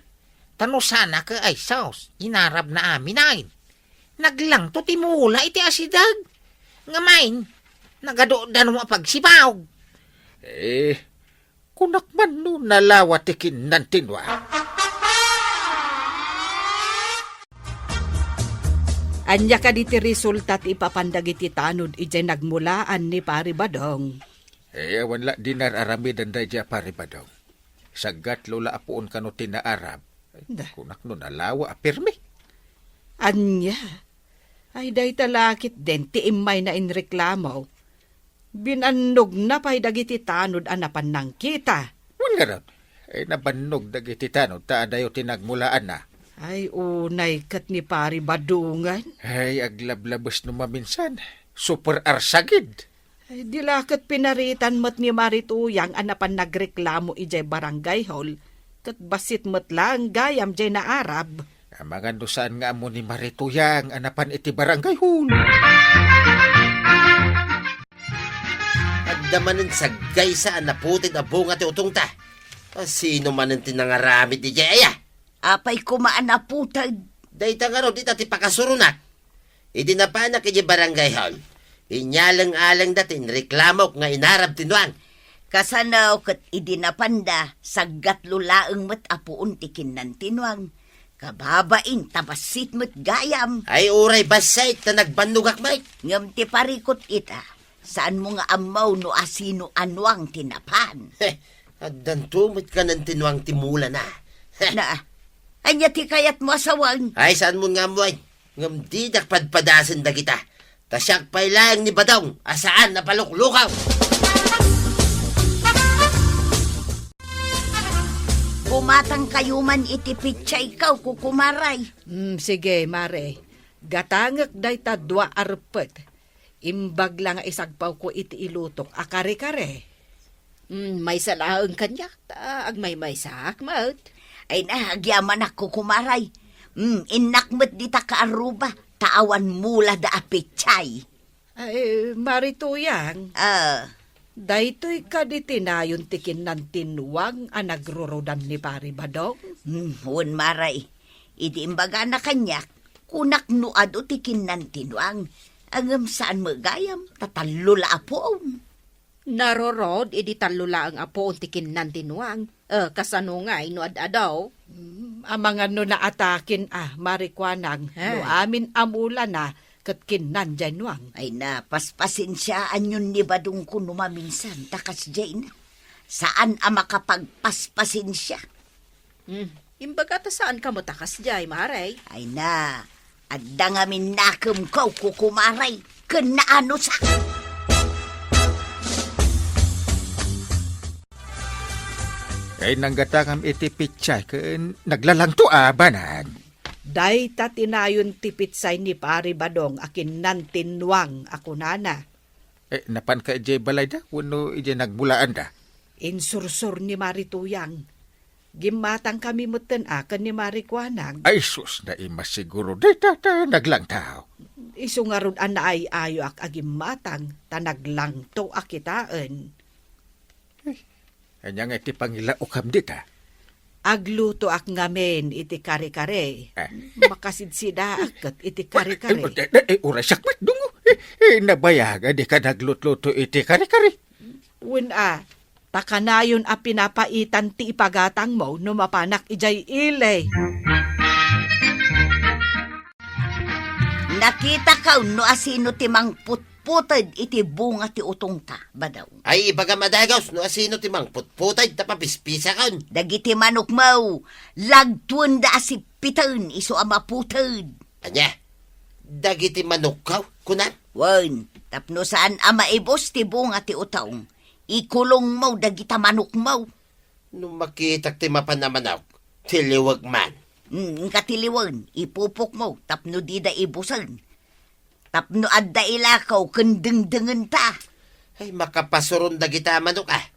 Ta no saan a ket ay sus, inarabna amin. Naglangto ti mula iti asideg. Ngem, nagadu-danum a pagsibaw. Eh, kunak man no nalawa ti kinnantinua. Ania kadi ti resulta ti ipapan dagiti tanod idiay nagmulaan ni Pari Badong? Eh, awan la dinar aramiden daydiay a Pari Badong. Sagatlo la a puon kano ti naarab. Da. Kunak no nalawa a pirmi. Ania? Ay, dayta la ketdin ti immayna inreklamo. Binannogna pay dagiti tanod a napan nangkita. Wen ngarud, ay, nabannog dagiti tanod ta adayo ti nagmulaanna. Ay, unay ket ni Pari Badongan. Ay, aglablabes no maminsan. Super arsagid. Ay, di la ket pinaritan met ni Mari Tuyang a napan nagreklamo idiay barangay hall, ket bassit met laeng gayam diay naarab. Amangan no saan nga ammo ni Mari Tuyang a napan iti barangay hall. Adda manen saggaysa a naputed a bunga ti utongta. A, sino manen ti nangaramid idiay aya? Apay koma a naputed? Dayta ngarud ita ti pakasuronak. Idi napanak idiay barangay hall, inyaleng-alengda ti inreklamok nga inarab ti nuang. Kasano ket idi napanda, saggatlo laeng met a puon ti kinnantinuang. Kababain ta bassit met gayam. Ay, uray bassit ta nagbannogak met. Ngem ti parikut ita, saanmo nga ammo no asino a Nuang ti napan. Heh, addanto met kanen ti Nuang ti mulana. Heh. Na, ania ti kayatmo a sawen? Ay, saanmo nga ammoen. Ngem didak padpadasen dagita. Ta siak pay laeng ni Badong a saan a paluklukaw. Bumatangkayo man iti pitsayko, kukumaray. Mm, sige, mare. Gatangek dayta dua a reppet. Imbag la nga isagpawko iti ilutok a kare-kare. Mm, maysa laeng kaniak, ta agmaymaysaak met. Ay na, agyamanak, kukumaray. Mm, innak met dita kaarruba, ta awan mulada a pitsay. Ay, Mari Tuyang. Ah. Daytoy kadi ti nayon ti kinnan ti Nuang a nagrurudan ni Pari Badong? Hmm, wen, Mari. Idi imbagana kaniak, kunak no adu ti kinnan ti Nuang. Ngem saan met gayam, ta tallo la a puon. Narurod idi tallo laeng a puon ti kinnan ti Nuang. Eh, kasano ngay no ad-adu? Hmm, amangan no naatakin a, Mari Kuanang, ha? No amin a mulana, ket kinnan diay Nuang. Ay na, paspasensiaanyon ni Badongko no maminsan, ta kasdiay na. Saan a makapagpaspasensia. Hmm, imbaga ta saan kamo ta kasdiay, Mare. Ay na, adda ngamin nakemko, kukumaray, ken naanusak. Ay nanggatangam iti pitsay ken naglalangto a banag. Dayta ti nayon ti pitsay ni Pari Badong a kinnan ti Nuang a kunana. Eh, napanka idiay balayda wenno idiay nagmulaanda? Insursor ni Mari Tuyang. Gimmatangkami metten a ken ni Mari Kuanang. Ay sus, naimasiguro dayta ta naglangto. Isu ngarud a naay-ayoak a gimmatang ta naglangto a kitaen. Ania nga iti pangilaokam dita? Aglutoak ngamin iti kare-kare. Ah. Makasidsidaak ket iti kare-kare. Eh, eh, eh, eh, uray siak met, dungo. Eh, eh, nabayag a dika naglutluto iti kare-kare. Wen a, ta kanayon a pinapaitan ti ipagatangmo no mapanak idiay ili. Nakitakaw no asino ti mangputputed iti bunga ti utongta, Badong. Ay, ibagam a dagus no asino ti mangputputed ta papispisakon. Dagiti manokmo, lagtuenda a sippiten isu a maputed. Ania? Dagiti manokko, kunam? Wen, tapno saan a maibus ti bunga ti utong, ikulongmo dagita manokmo. No makitak ti mapan a manok, tiliwek man. Mm, inka tiliwen, ipupokmo tapno dida ibusen. Tapno adda ilakaw ken dengdengenta. Ay, makapasuron dagita a manok, ah.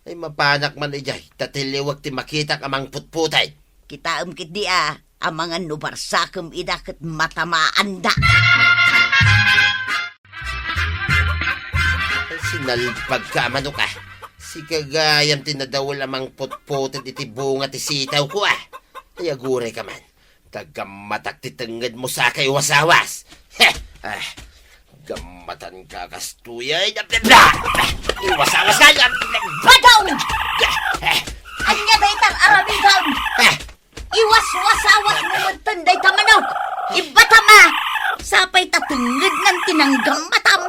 Ay, mapanak man idiay, ta tiliwek ti makitak a mangputputed. Kitaem ketdi, ah, amangan no barsakem ida ket matamaanda. Sinalpagka a manok, ah. Sika gayam ti nadawel a mangputputed iti bunga ti sitawko, ah. Ay, agurayka man. Ta gammatak ti tengngedmo, sakay wasawas. Heh! Ah, gammatanka kastoy, ay, da, da, da! Iwasawaska, da, da, da! Badong! Eh, ania dayta aramidem? Eh, Iwaswasawasmo metten dayta manok. Ibbatam a, sapay ta tengngednan ti nanggammatam.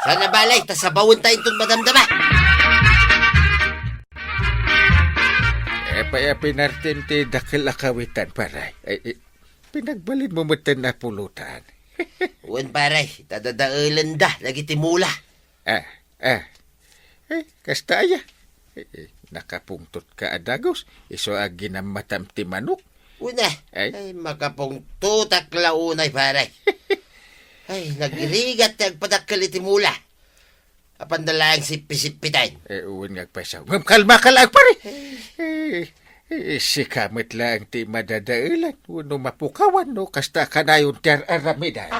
Saan a bale, ta sabawenta inton madamdama. Apay a pinartim ti dakkel a kawitan, pare? Ay, eh, pinagbalinmo metten a pulutan. Wen, pare, ta dadaelenda dagiti mula. Ah, ah. Eh, kasta aya. Eh, eh, nakapungtotka a dagus, isu a ginammatam ti manok. Una, ay, makapungtotak la unay, pare. Ay, nagrigat ti agpadakkel iti mula. Apanda laeng sippi-sippiten. Eh, wen nga agpayso. Ngem kalmaka laeng, pare. Eh, eh, sika met laeng ti madadaelan wenno mapukawan no kasta kanayon ti ar-aramidan.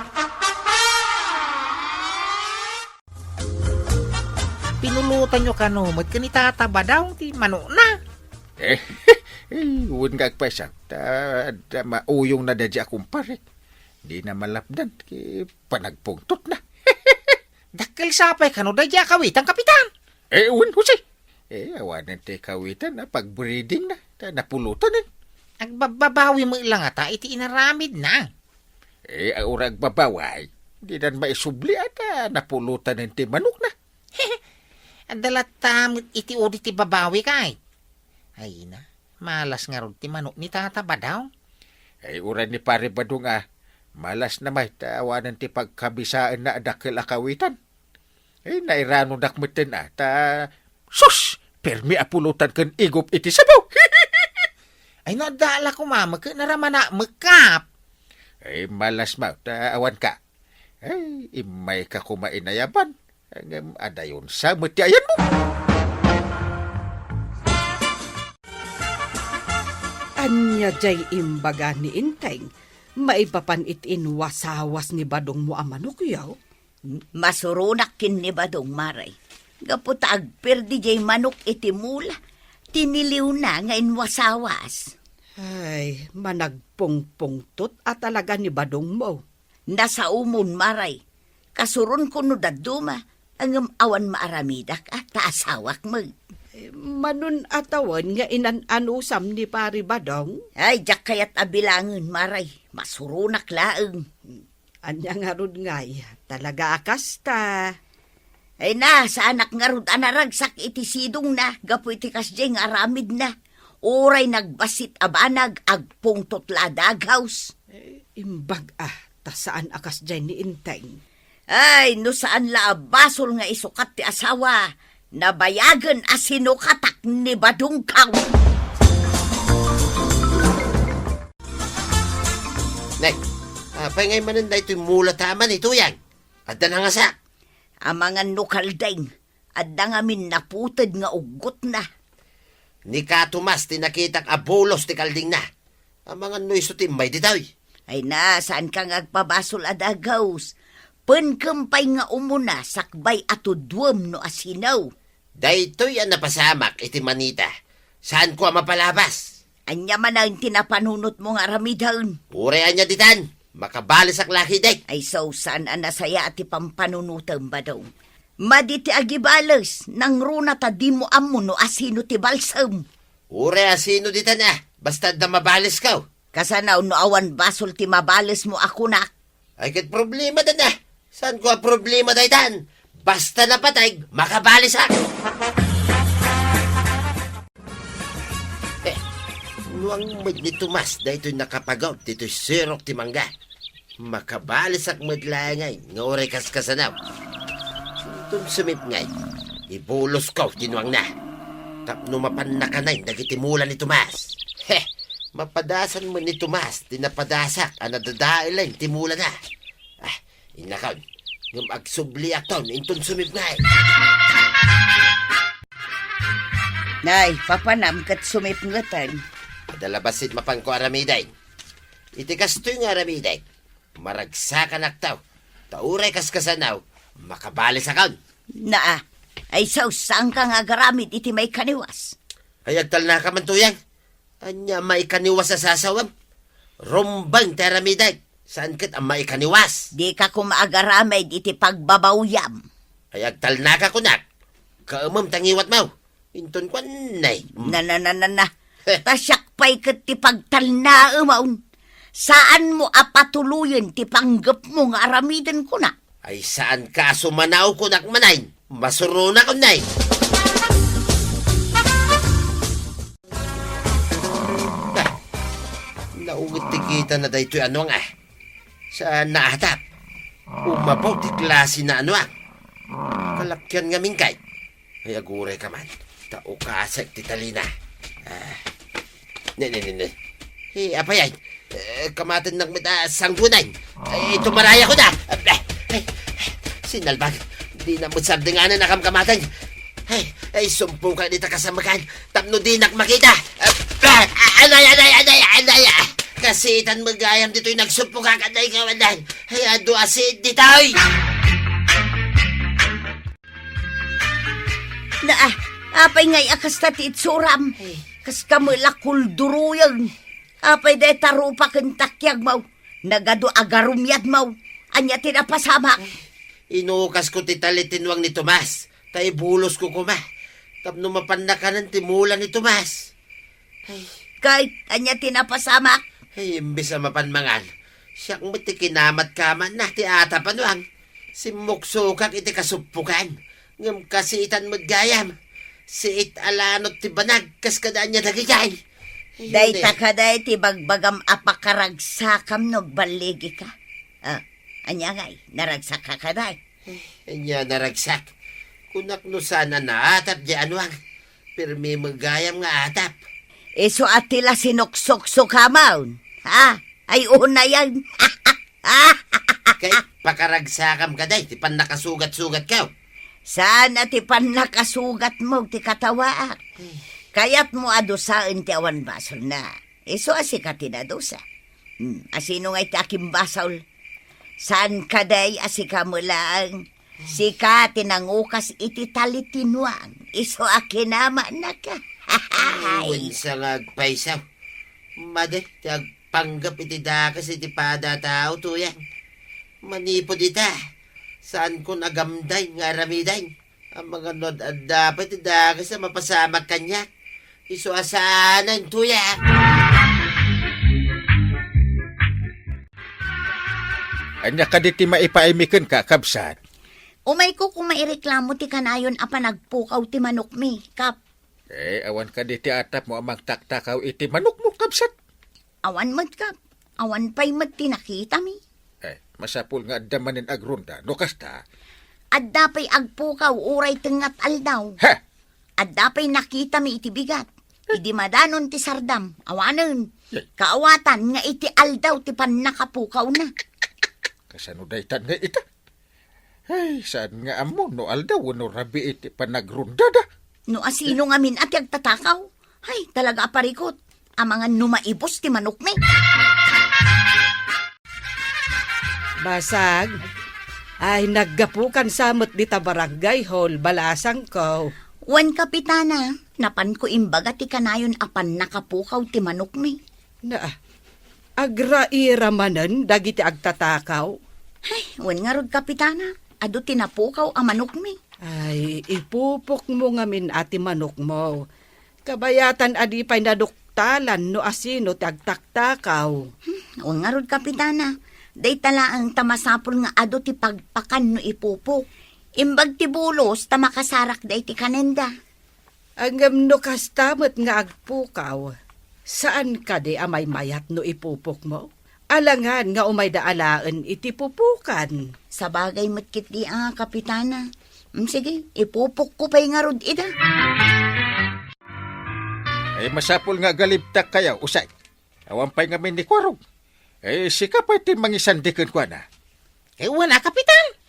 Pinulutanyo kano met ken ni Tata Badong ti manokna? Eh, eh, wen nga agpayso, ta, ta mauyongna daydiay a kumpare. Dina malapdan, ket panagpungtotna. Dakkel sapay kano daydiay a kawitan, Kapitan? Eh, wen, Jose. Eh, awanen ti kawitan a pagbreedingna, ta napulutan. Agbababawi met la ngata iti inaramidna. Eh, uray agbabawi, dinan maisubli a ta napulutan ti manokna. Adda latta met iti udi ti babawi kay. Ay na, malas ngarud ti manok ni Tata Badong. Ay, uray ni Pare Badong a, malasna met ta awanen ti pagkabisaenna a dakkel a kawitan. Ay, nairanodak metten a, ta, sus! Permi a pulutan ken igup iti sabaw. Ay, no adda la koma met ket naramana met kap. Ay, malas met ta awan ka. Ay, immayka koma inayaban. Ngem adayon sa met ti ayanmo. Ania jay imbaga ni Enteng maipapan iti inwasawas ni Badongmo a manokyo? Masuronak ken ni Badong, Mare. Gapu ta agperdi jay manok iti mula, tiniliwna nga inwasawas. Ay, managpungpungtot a talaga ni Badongmo. Nasaomon, Mare. Kasuronko no dadduma, ngem awan maaramidak a ta asawak met. Manon a tawen nga inan-anusam ni Pari Badong? Ay, diak kayat a bilangen, Mare. Masuronak laeng. Ania ngarud ngay, talaga a kasta? Ay na, saanak ngarud a naragsak iti sidongna gapu iti kasdiay nga aramidna. Uray nagbassit a banag, agpungtot la a daghaws. Eh, imbag a, ta saan a kasdiay ni Enteng. Ay, no saan la a basol nga isukat ti asawa, nabayagen a sinukatak ni Badongkaw. Nay, apay ngay manen daytoy mula ta aman itoyan? Adda nangasak. Amangan no kalding, adda ngamin naputed nga uggotna. Ni Ka Tomas ti nakitak a bulos ti kaldingna. Amangan no isu ti immay ditoy. Ay na, saanka nga agpabasol a daghaws. Penkem pay nga umuna sakbay a tuduem no asino. Daytoy a napasamak iti manita. Saanko a mapalabas. Ania manen ti napanunotmo nga aramiden? Uray ania ditan, makabalisak la ketdi. Ay, so, saan a nasayaat ti pampanunotem, Badong? Madi ti agibales, nangruna ta dimo ammo no asino ti balsem. Uray asino ditan a, basta adda mabalesko. Kasano no awan basol ti mabalesmo a kunak? Ay, ket problema dayta. Saanko a problema daytan? Basta napateg, makabalisak. Eh, nuang met ni Tomas daytoy nakapagaw ditoy sirok ti mangga. Makabalisak met laeng nga uray kaskasano. Inton sumipnget, ibulosko ti nuangna. Tapno mapanna kanen dagiti mula ni Tomas. Heh, mapadasan met ni Tomas ti napadasak a nadadaelen ti mulana. Ah, innakon, ngem agsubliakton inton sumipnget. Nay, papanam ket sumipngeten. Adda la bassit mapanko aramiden. Iti kastoy nga aramidek, maragsakanakto, ta uray kaskasano, makabalisakon. Naa, ay sus, saanka nga agaramid iti maikaniwas? Ay, agtalnaka man, Tuyang. Ania maikaniwas a sasawem? Rumbeng ti aramidek, saan ket a maikaniwas. Dika koma agaramid iti pagbabawyam. Ay, agtalnaka kunak, kaemem ta ngiwatmo. Inton kuan, nay. Mm. Na, na, na, na, na. Heh. Ta siak pay ket ti pagtalnaemon. Saanmo a patuloyen ti panggepmo nga aramiden kunak. Ay, saanka a sumanaw kunak manen. Masuronak, nay. Ah, naungit ti kita na daytoy a nuang, ah. Saan naatap? Umapaw ti klase na a nuang. Kalakian ngamin kay. Ay, aguray ka man. Ta ukasek ti talina. Ah. Ne, ne, ne, ne. Hey, apay ay? Eh, kamatennak met a sanggunan. Ay, tumaraya ko na. Ay, sinalbag. Di na met sardenganan a kamkamaten. Ay, ay, sumpong ka dita kasamekan. Tapno dinak makita. Ah, anay, anay, anay, anay, ah. Kasitan met gayam ditoy nagsumpong ka, anay, kawanan. Ay, adu asid ditoy. Naa, apay ngay a kasta ti itsuram? Ay. Kaskamo la kulduruyen. Apay dayta rupa ken takiagmo? Nagadu a garumiadmo. Ania ti napasamak? Ay, inukasko ti tali ti nuang ni Tomas, ta ibulosko koma. Tapno mapanna kanen ti mula ni Tomas. Ay. Kay, ania ti napasamak? Ay, imbes a mapan mangan, siak met ti kinamat-kamatna ti atap, Anuang. Simmuksukak iti kasuppokan. Ngem kasiitan met gayam. Siit a lanot ti banag, kas kada ania dagijay. Ay, Dayta ne. Kada iti bagbagam a pakaragsakam no agballigika. Ah, ania ngay, naragsakka kada? Ania naragsak? Kunak no saan a naatap di Anuang. Pirmi met gayam nga atap. Isu a ti la sinuksuksukamon. Ha? Ay, unayan. Kay, pakaragsakam kada iti pannakasugat-sugatko. Saan a ti pannakasugatmo ti katawaak. Kayatmo a dusaen ti awan basolna. Isu a sika ti nadusa. Hmm, a sino ngay ti akimbasol? Saan kadi a sika met laeng? Sika ti nangukas iti talitinuang. Isu a kinamatnaka. Ay, wen sa nga agpayso. Madi ti agpanggep iti dakes iti pada a tao, Tuyang. Manipud ita, saankon a gamday nga aramiden. Amangan no adda pay ti dakes a mapasamak kaniak. Isu a saanen, Tuyang. Ania kadi ti maipaaymi kenka, kabsat? Umayko koma ireklamo ti kanayon a panagpukaw ti manokmi, Kap. Eh, awan kadi ti atapmo a mangtaktakkaw iti manokmo, kabsat? Awan met, Kap. Awan pay met ti nakitami. Eh, masapul nga adda manen agronda. No kasta, adda pay agpukaw uray tengnga ti aldaw. Ha? Adda pay nakitami iti bigat. Idi madanon ti sardam, awanen. Yay. Kaawatan nga iti aldaw ti pannakapukawna. Kasano daytan nga ita? Ay, saan nga ammo no aldaw wenno rabii ti panagrondada? No asino ngamin a ti agtatakaw? Ay, talaga a parikut. Amangan no maibus ti manokmi. Basag, ay, naggapukan sa met dita barangay hall, balasangko. Wen, Kapitana, napanko imbaga ti kanayon a pannakapukaw ti manokmi. Na, agraira manen dagiti agtatakaw? Ay, wen ngarud, Kapitana, adu ti napukaw a manokmi. Ay, ipupokmo ngamin a ti manokmo. Kabayatan a di pay naduktalan no asino ti agtaktakaw. Hmm, wen ngarud, Kapitana, dayta laeng ta masapul nga adu ti pagpakan no ipupok. Imbag ti bulos ta makasarak dayta kanenda. Ngem no kasta met nga agpukaw, saan kadi a maymayat no ipupokmo? Alangan nga umayda alaen iti pupokan. Sabagay met ketdi a, Kapitana. Mm, sige, ipupokko pay ngarud ida. Ay, masapul nga agalibtak kayo, usay. Awan pay ngamin ni Kuarog. Eh, sika pay ti mangisandi kenkuana. Eh, wen a, Kapitan.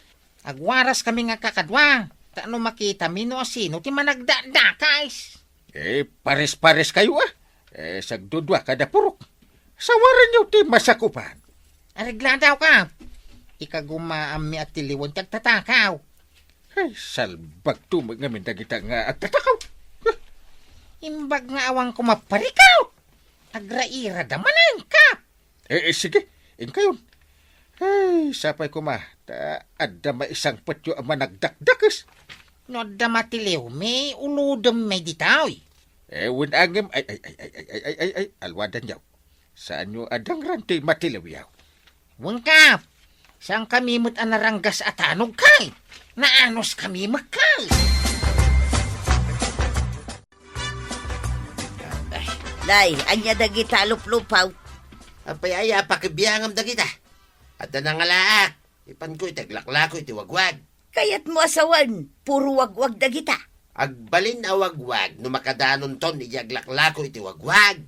Agwaraskami nga kakadua, ta no makitami no asino ti managdakdakes. Eh, pares-pares kayo, ah. Eh, sagdudua kada purok. Sawarenyo ti masakupan. Aregladaw ka. Ikagumaammi a tiliwen ti agtatakaw. Ay, salbagto met ngamin dagita nga agtatakaw. Huh. Imbag nga awan koma parikaw. Agrairada manen, Kap. Eh, eh, sige, inkayon. Ay, sapay koma, ta adda maisangpetyo a managdakdakes. No adda matiliwmi, ulodem may ditoy. Eh, wen a ngem, ay, ay, ay, alwadanyo. Saanyo a dangran ti matiliwyo? Wen, Kap, saankami met a naranggas a tanogkay. Naanuskami met kay. Nay, ania dagita a luplupaw? Apay aya a pakibiangam dagita? Adda nangalaak. Ipanko iti aglaklako iti wagwag. Kayatmo a sawen, puro wagwag dagita. Agbalin a wagwag no makadanonton iti aglaklako iti wagwag.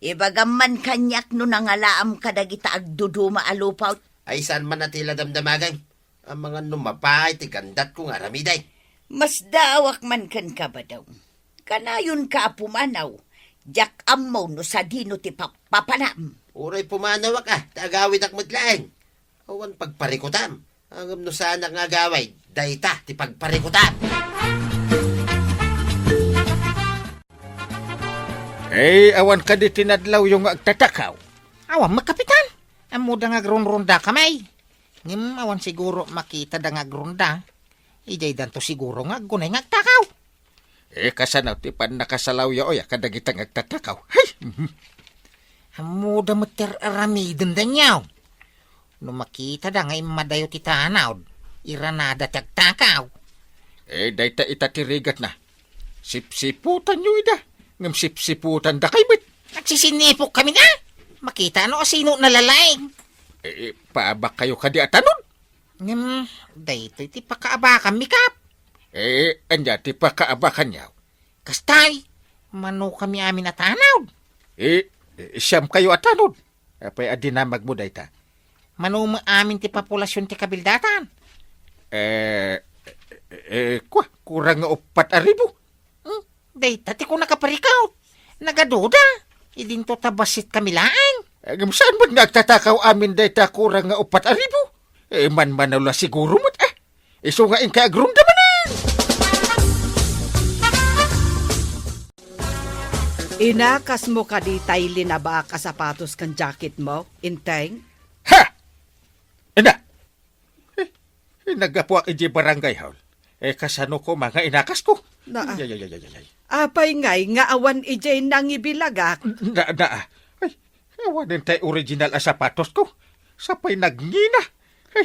Ibagam man kaniak no nangalaam kadagita agduduma a lupaw. Ay, saan man a ti la damdamagem? Amangan no mapaay ti gandatko nga aramiden. Masdaawak man kenka, Badong. Kanayonka a pumanaw, diak ammo no sadino ti pap-, papanam. Uray pumanawak a, ta agawidak met laeng. Awan pagparikutam. Ngem no saanak nga agawid, dayta ti pagparikutam. Eh, awan kadi ti nadlawyo nga agtatakaw? Awan met, Kapitan. Ammoda nga agrunrunda kami. Ngem awan siguro makitada nga agrunda. Idiay danto siguro nga aggunay nga agtakaw. Eh, kasano ti pannakasalawyo aya kadagita nga agtatakaw? Hay! Mhm. Ammoda met ti ar-aramidenda, Nyaw. No makitada nga immadayo ti tanod, iranada ti agtakaw. Eh, dayta ita ti rigatna. Sipsiputanyo ida, ngem sipsiputandakay met. Agsisinipok kami na. Makita no asino nalalaing. Eh, eh, paabakkayo kadi a tanod? Ngem, daytoy ti pakaabakanmi, Kap. Eh, ania ti pakaabakanyo? Kastay, mano kami amin a tanod? Eh, eh, siam kayo a tanod. Apay a dinamagmo dayta? Mano met amin ti populasion ti kabildatan? Eh, eh, kua, kurang nga uppat a ribu. Hmm, dayta ti kunaka, Parikaw. Nagaduda. Idinto ta bassit kami laeng. Eh, ngem saan met nga agtatakaw amin dayta kurang nga uppat a ribu? Eh, manmanaw la siguro met, eh. Isu nga inkay agrunda manen. Inakasmo kadi tay linabaak a sapatos ken jacketmo, Enteng? Ha! Ina! Eh, eh, naggapuak idiay barangay hall. Eh, kasano koma nga inakasko? Naa. Ay, ay, ay, ay, ay, ay. Apay ngay nga awan idiay nangibilagak? Na, na, ay, awanen tay original a sapatosko. Sapay nagngina. Ay,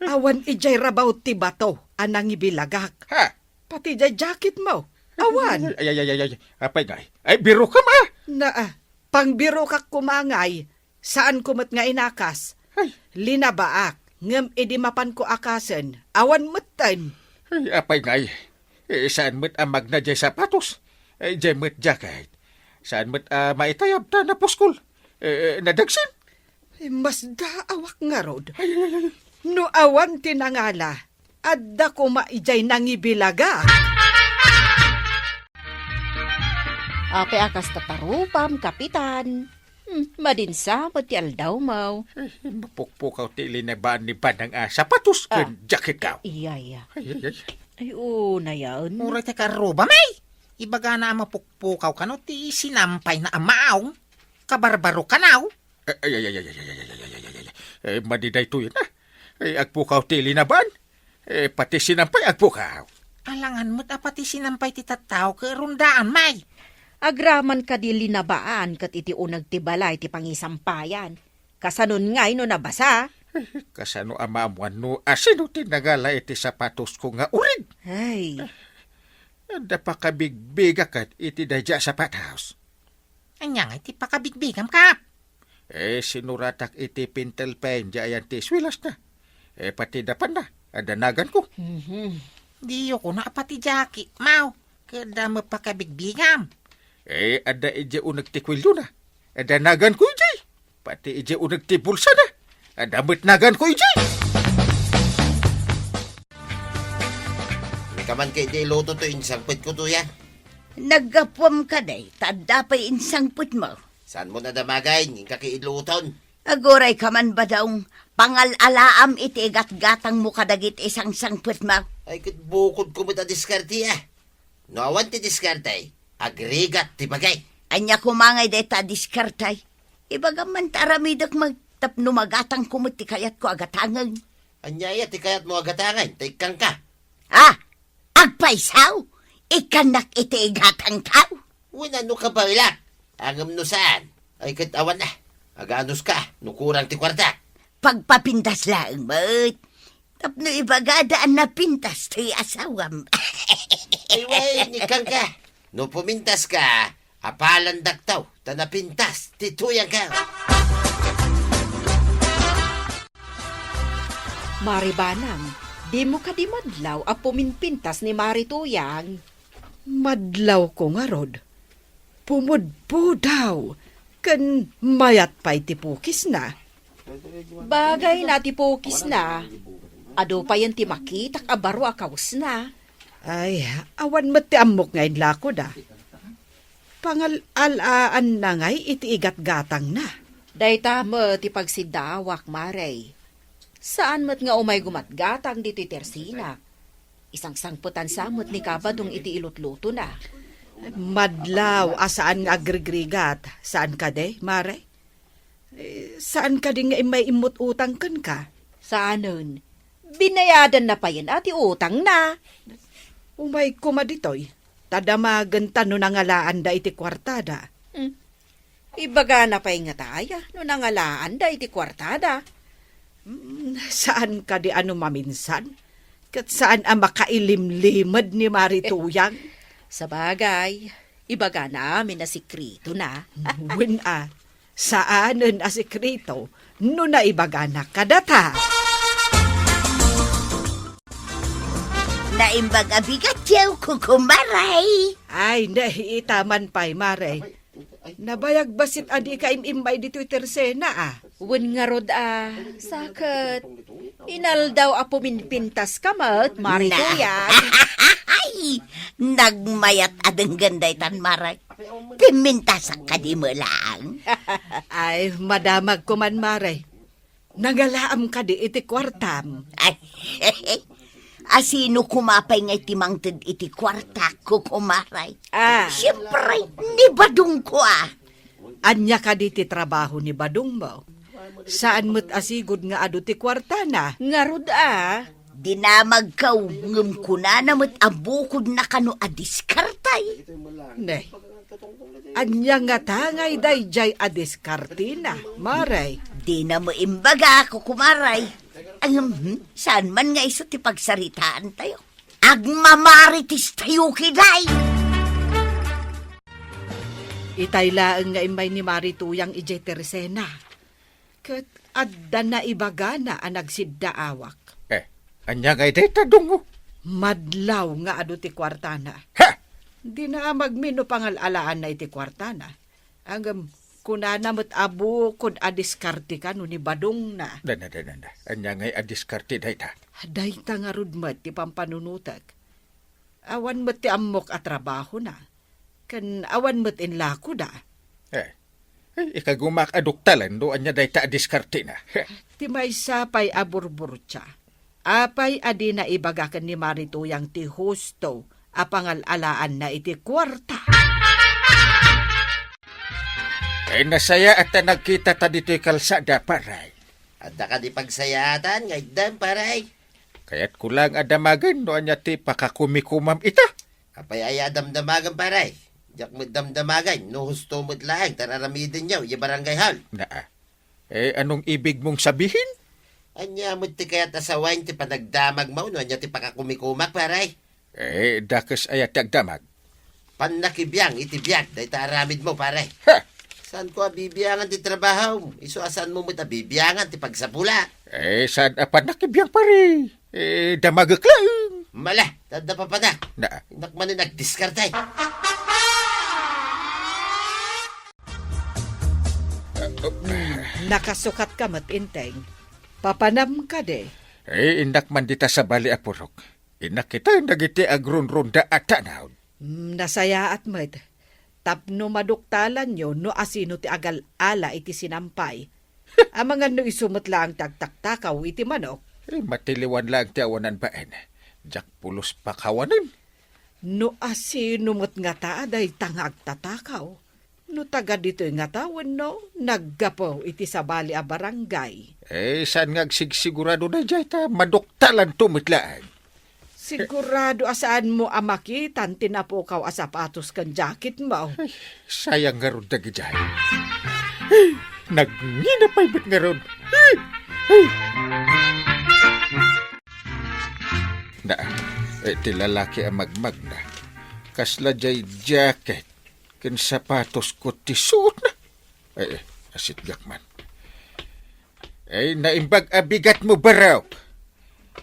ay. Awan idiay rabaw ti bato a nangibilagak. Ha? Pati diay jacketmo. Awan. Ay, ay, ay, ay, ay. Apay ngay. Ay, birokam, ah. Naa. Pangbirokak koma ngay. Saanko met nga inakas. Ay. Linabaak, ngem idi mapanko akasen, awan metten. Ay, apay ngay. Eh, saan met a magna diay sapatos? Eh, diay met jacket. Saan met a maitayab ta napuskol? Eh, eh, nadagsen? Ay, masdaawak ngarud. Ay, ay, ay, ay. No awan ti nangala, adda koma idiay nangibilagak. Apay a kasta tarupam, Kapitan? Hmm, madinsa met ti aldawmo. Eh, mapukpukaw ti linabaan ni Banang a sapatos ken jacket kaw. Iya, iya. Ay, ay, ay. Ay, oo, nayaen. Uray ti karrubam, ay! Ibagana a mapukpukaw kano ti sinampay na a maong. Kabarbaro kanaw. Ay, ay, ay, ay, ay, ay, ay, ay, ay, ay, ay, ay, ay. Eh, madi daytoy na. Eh, agpukaw ti linabaan. Eh, pati sinampay agpukaw. Alangan met a pati sinampay ti tattao ket rundaan, may. Agraman kadi linabaan ket iti uneg ti balay ti pangisampayan. Kasanon ngay no nabasa? Eh, kasano a maammuan no asino ti nangala iti sapatosko nga urig? Ay. Adda pakabigbigak ket iti daydiay a sapatos. Ania ngay ti pakabigbigam, Kap? Eh, sinuratak iti pentel pen diay ayan ti eskuelasna. Eh, pati dapanna, adda naganko. Mhm. Diyo kuna a pati jacketmo, ket adda met pakabigbigam. Eh, adda idiay uneg ti kuellona. Adda naganko idiay. Pati idiay uneg ti bulsana. Adda met naganko idiay. Ikaman ka iti iluto to insangpetko to, ya? Naggapuam kadi, ta adda pay insangpetmo. Saanmo nadamagay, inka ki iluton? Aguray ka man, Badong, pangal-alaam iti igatgatangmo kadagiti sangsangpetmo. Ay, ket bukodko met a diskarte, a. No awan ti diskarte, agrigat ti bagay. Ania koma ngay dayta a diskarte? Ibagam man ta aramidek met tapno magatangko met ti kayatko a gatangen. Ania aya ti kayatmo a gatangen, ta ikkanka? Ah! Agpayso? Ikkannak iti igatangko? Wen, no kabaelak. Ngem no saan, ay ket awan a. Aganuska, no kurang ti kuarta. Pagpapintas laeng met. Tapno ibagada a napintas ti asawam. Ay, wen, ikkanka. No pumintaska, apalandakto, ta napintas ti tuyangko. Mari Banang, dimo kadi madlaw a puminpintas ni Mari Tuyang? Madlawko ngarud. Pumudpudaw ken mayat pay ti pukisna. Bagayna ti pukisna. Adu payen ti makitak a baro a kawesna. Ay, awan met ti ammok nga inlakoda. Pangal-alaanna ngay iti igatgatangna. Dayta met ti pagsiddaawak, Mare. Saan met nga umay gumatgatang ditoy tersinak. Isangsangpetansa met ni Kabadong iti ilutlutona. Madlaw a saan nga agrigrigat, saan kadi, Mare? Eh, saan kadi nga immay immut-utang kenka? Saanen. Binayadanna payen a ti utangna. Umay koma ditoy, ta damagenta no nangalaanda iti kuartada. Hmm. Ibagana pay ngata aya no nangalaanda iti kuartada. Mm, saan kadi a no maminsan? Ket saan a makailimlimed ni Mari Tuyang? Sabagay, ibagana amin a sekretona. Wen a, saanen a sekreto no naibagana kadata. Naimbag a bigatyo, kukumaray. Ay, nahiitaman pay, Mare. Nabayag bassit a dika im-immay ditoy Tersena, a. Wen ngarud a, saket inaldaw a puminpintaska met, Mari Tuyang. Ay, nagmayat a denggen daytan, Mare. Pimmintasak kadi met laeng. Ay, madamagko man, Mare. Nangalaam kadi iti kuartam? Ay, asino koma pay nga iti mangted iti kuartak, kukumaray? Ah. Siempre, ni badongko, a. Ania kadi ti trabaho ni badongmo? Saan met a sigud nga adu ti kuartana? Ngarud, a. Dinamagko, ngem kunana met a bukodna kano a diskarte. Ne. Ania ngata ngay daydiay a diskartena, Mare? Dina met imbaga, kukumaray. Ay, hmm, saan man nga isu ti pagsaritaantayo? Agmamarites tayo, kiday! Itay laeng nga immay ni Mari Tuyang idiay Tersena. Ket adda naibagana a nagsiddaawak. Eh, ania ngay dayta, Dongo? Madlaw nga adu ti kuartana. Ha! Dina a magmino pangal-alaanna iti kuartana. Ngem, kunana met a bukod a diskarte kano ni badongna. Dana, dana, dana. Ania ngay a diskarte dayta? Dayta ngarud met ti pampanunotek. Awan met ti ammok a trabahona. Ken awan met inlakoda. Eh, eh, ikagumak a duktalan no ania dayta a diskartena. Ti maysa pay a burburtia. Apay a dina ibaga ken ni Mari Tuyang ti husto a pangal-alaanna iti kuarta? Eh, nasayaat ta nagkitata ditoy kalsada, pare. Adda kadi pagsayaatan nga itdan, pare? Kayatko laeng a damagen no ania ti pakakumikomam ita. Apay aya a damdamagen, pare? Diak met damdamagen no husto met laeng ti ar-aramidenyo idiay barangay hall. Naa. Eh, anong ibig mong sabihin? Ania met ti kayat a sawen ti panagdamagmo no ania ti pakakumikomak, pare? Eh, dakes aya ti agdamag. Pannakibiang iti biag dayta aramidmo, pare. Ha! Saanko a bibiangan ti trabahom, isu a saanmo met a bibiangan ti pagsapula. Eh, saan a pannakibiang, pare? Eh, damagek laeng. Mala, ta adda papanak. Naa. Innak manen agdiskarte. Nakasukatka met, Enteng. Papanam kadi? Eh, innak man dita sabali a purok. Innak kitaen dagiti agrunrunda a tanaon. Mm, nasayaat met. Tapno maduktalanyo no asino ti agal-ala iti sinampay. Amangan no isu met laeng ti agtaktakaw iti manok. Eh, matiliwan laeng ti awanan baen. Diak pulos pakawanen. No asino met ngata a dayta nga agtatakaw? No taga ditoy ngata wenno naggapu iti sabali a barangay? Eh, saan nga agsigsigurado daydiay ta maduktalanto met laeng? Sigurado a saanmo a makitan ti napukaw a sapatos ken jacketmo. Ay, sayang ngarud dagidiay. Ay, nagngina pay met ngarud. Ay, ay. Na, eh, ti lalaki a magmagna. Kasla jay jacket ken sapatosko ti suotna. Eh, eh, asitgak man. Ay, naimbag a bigatmo, barok.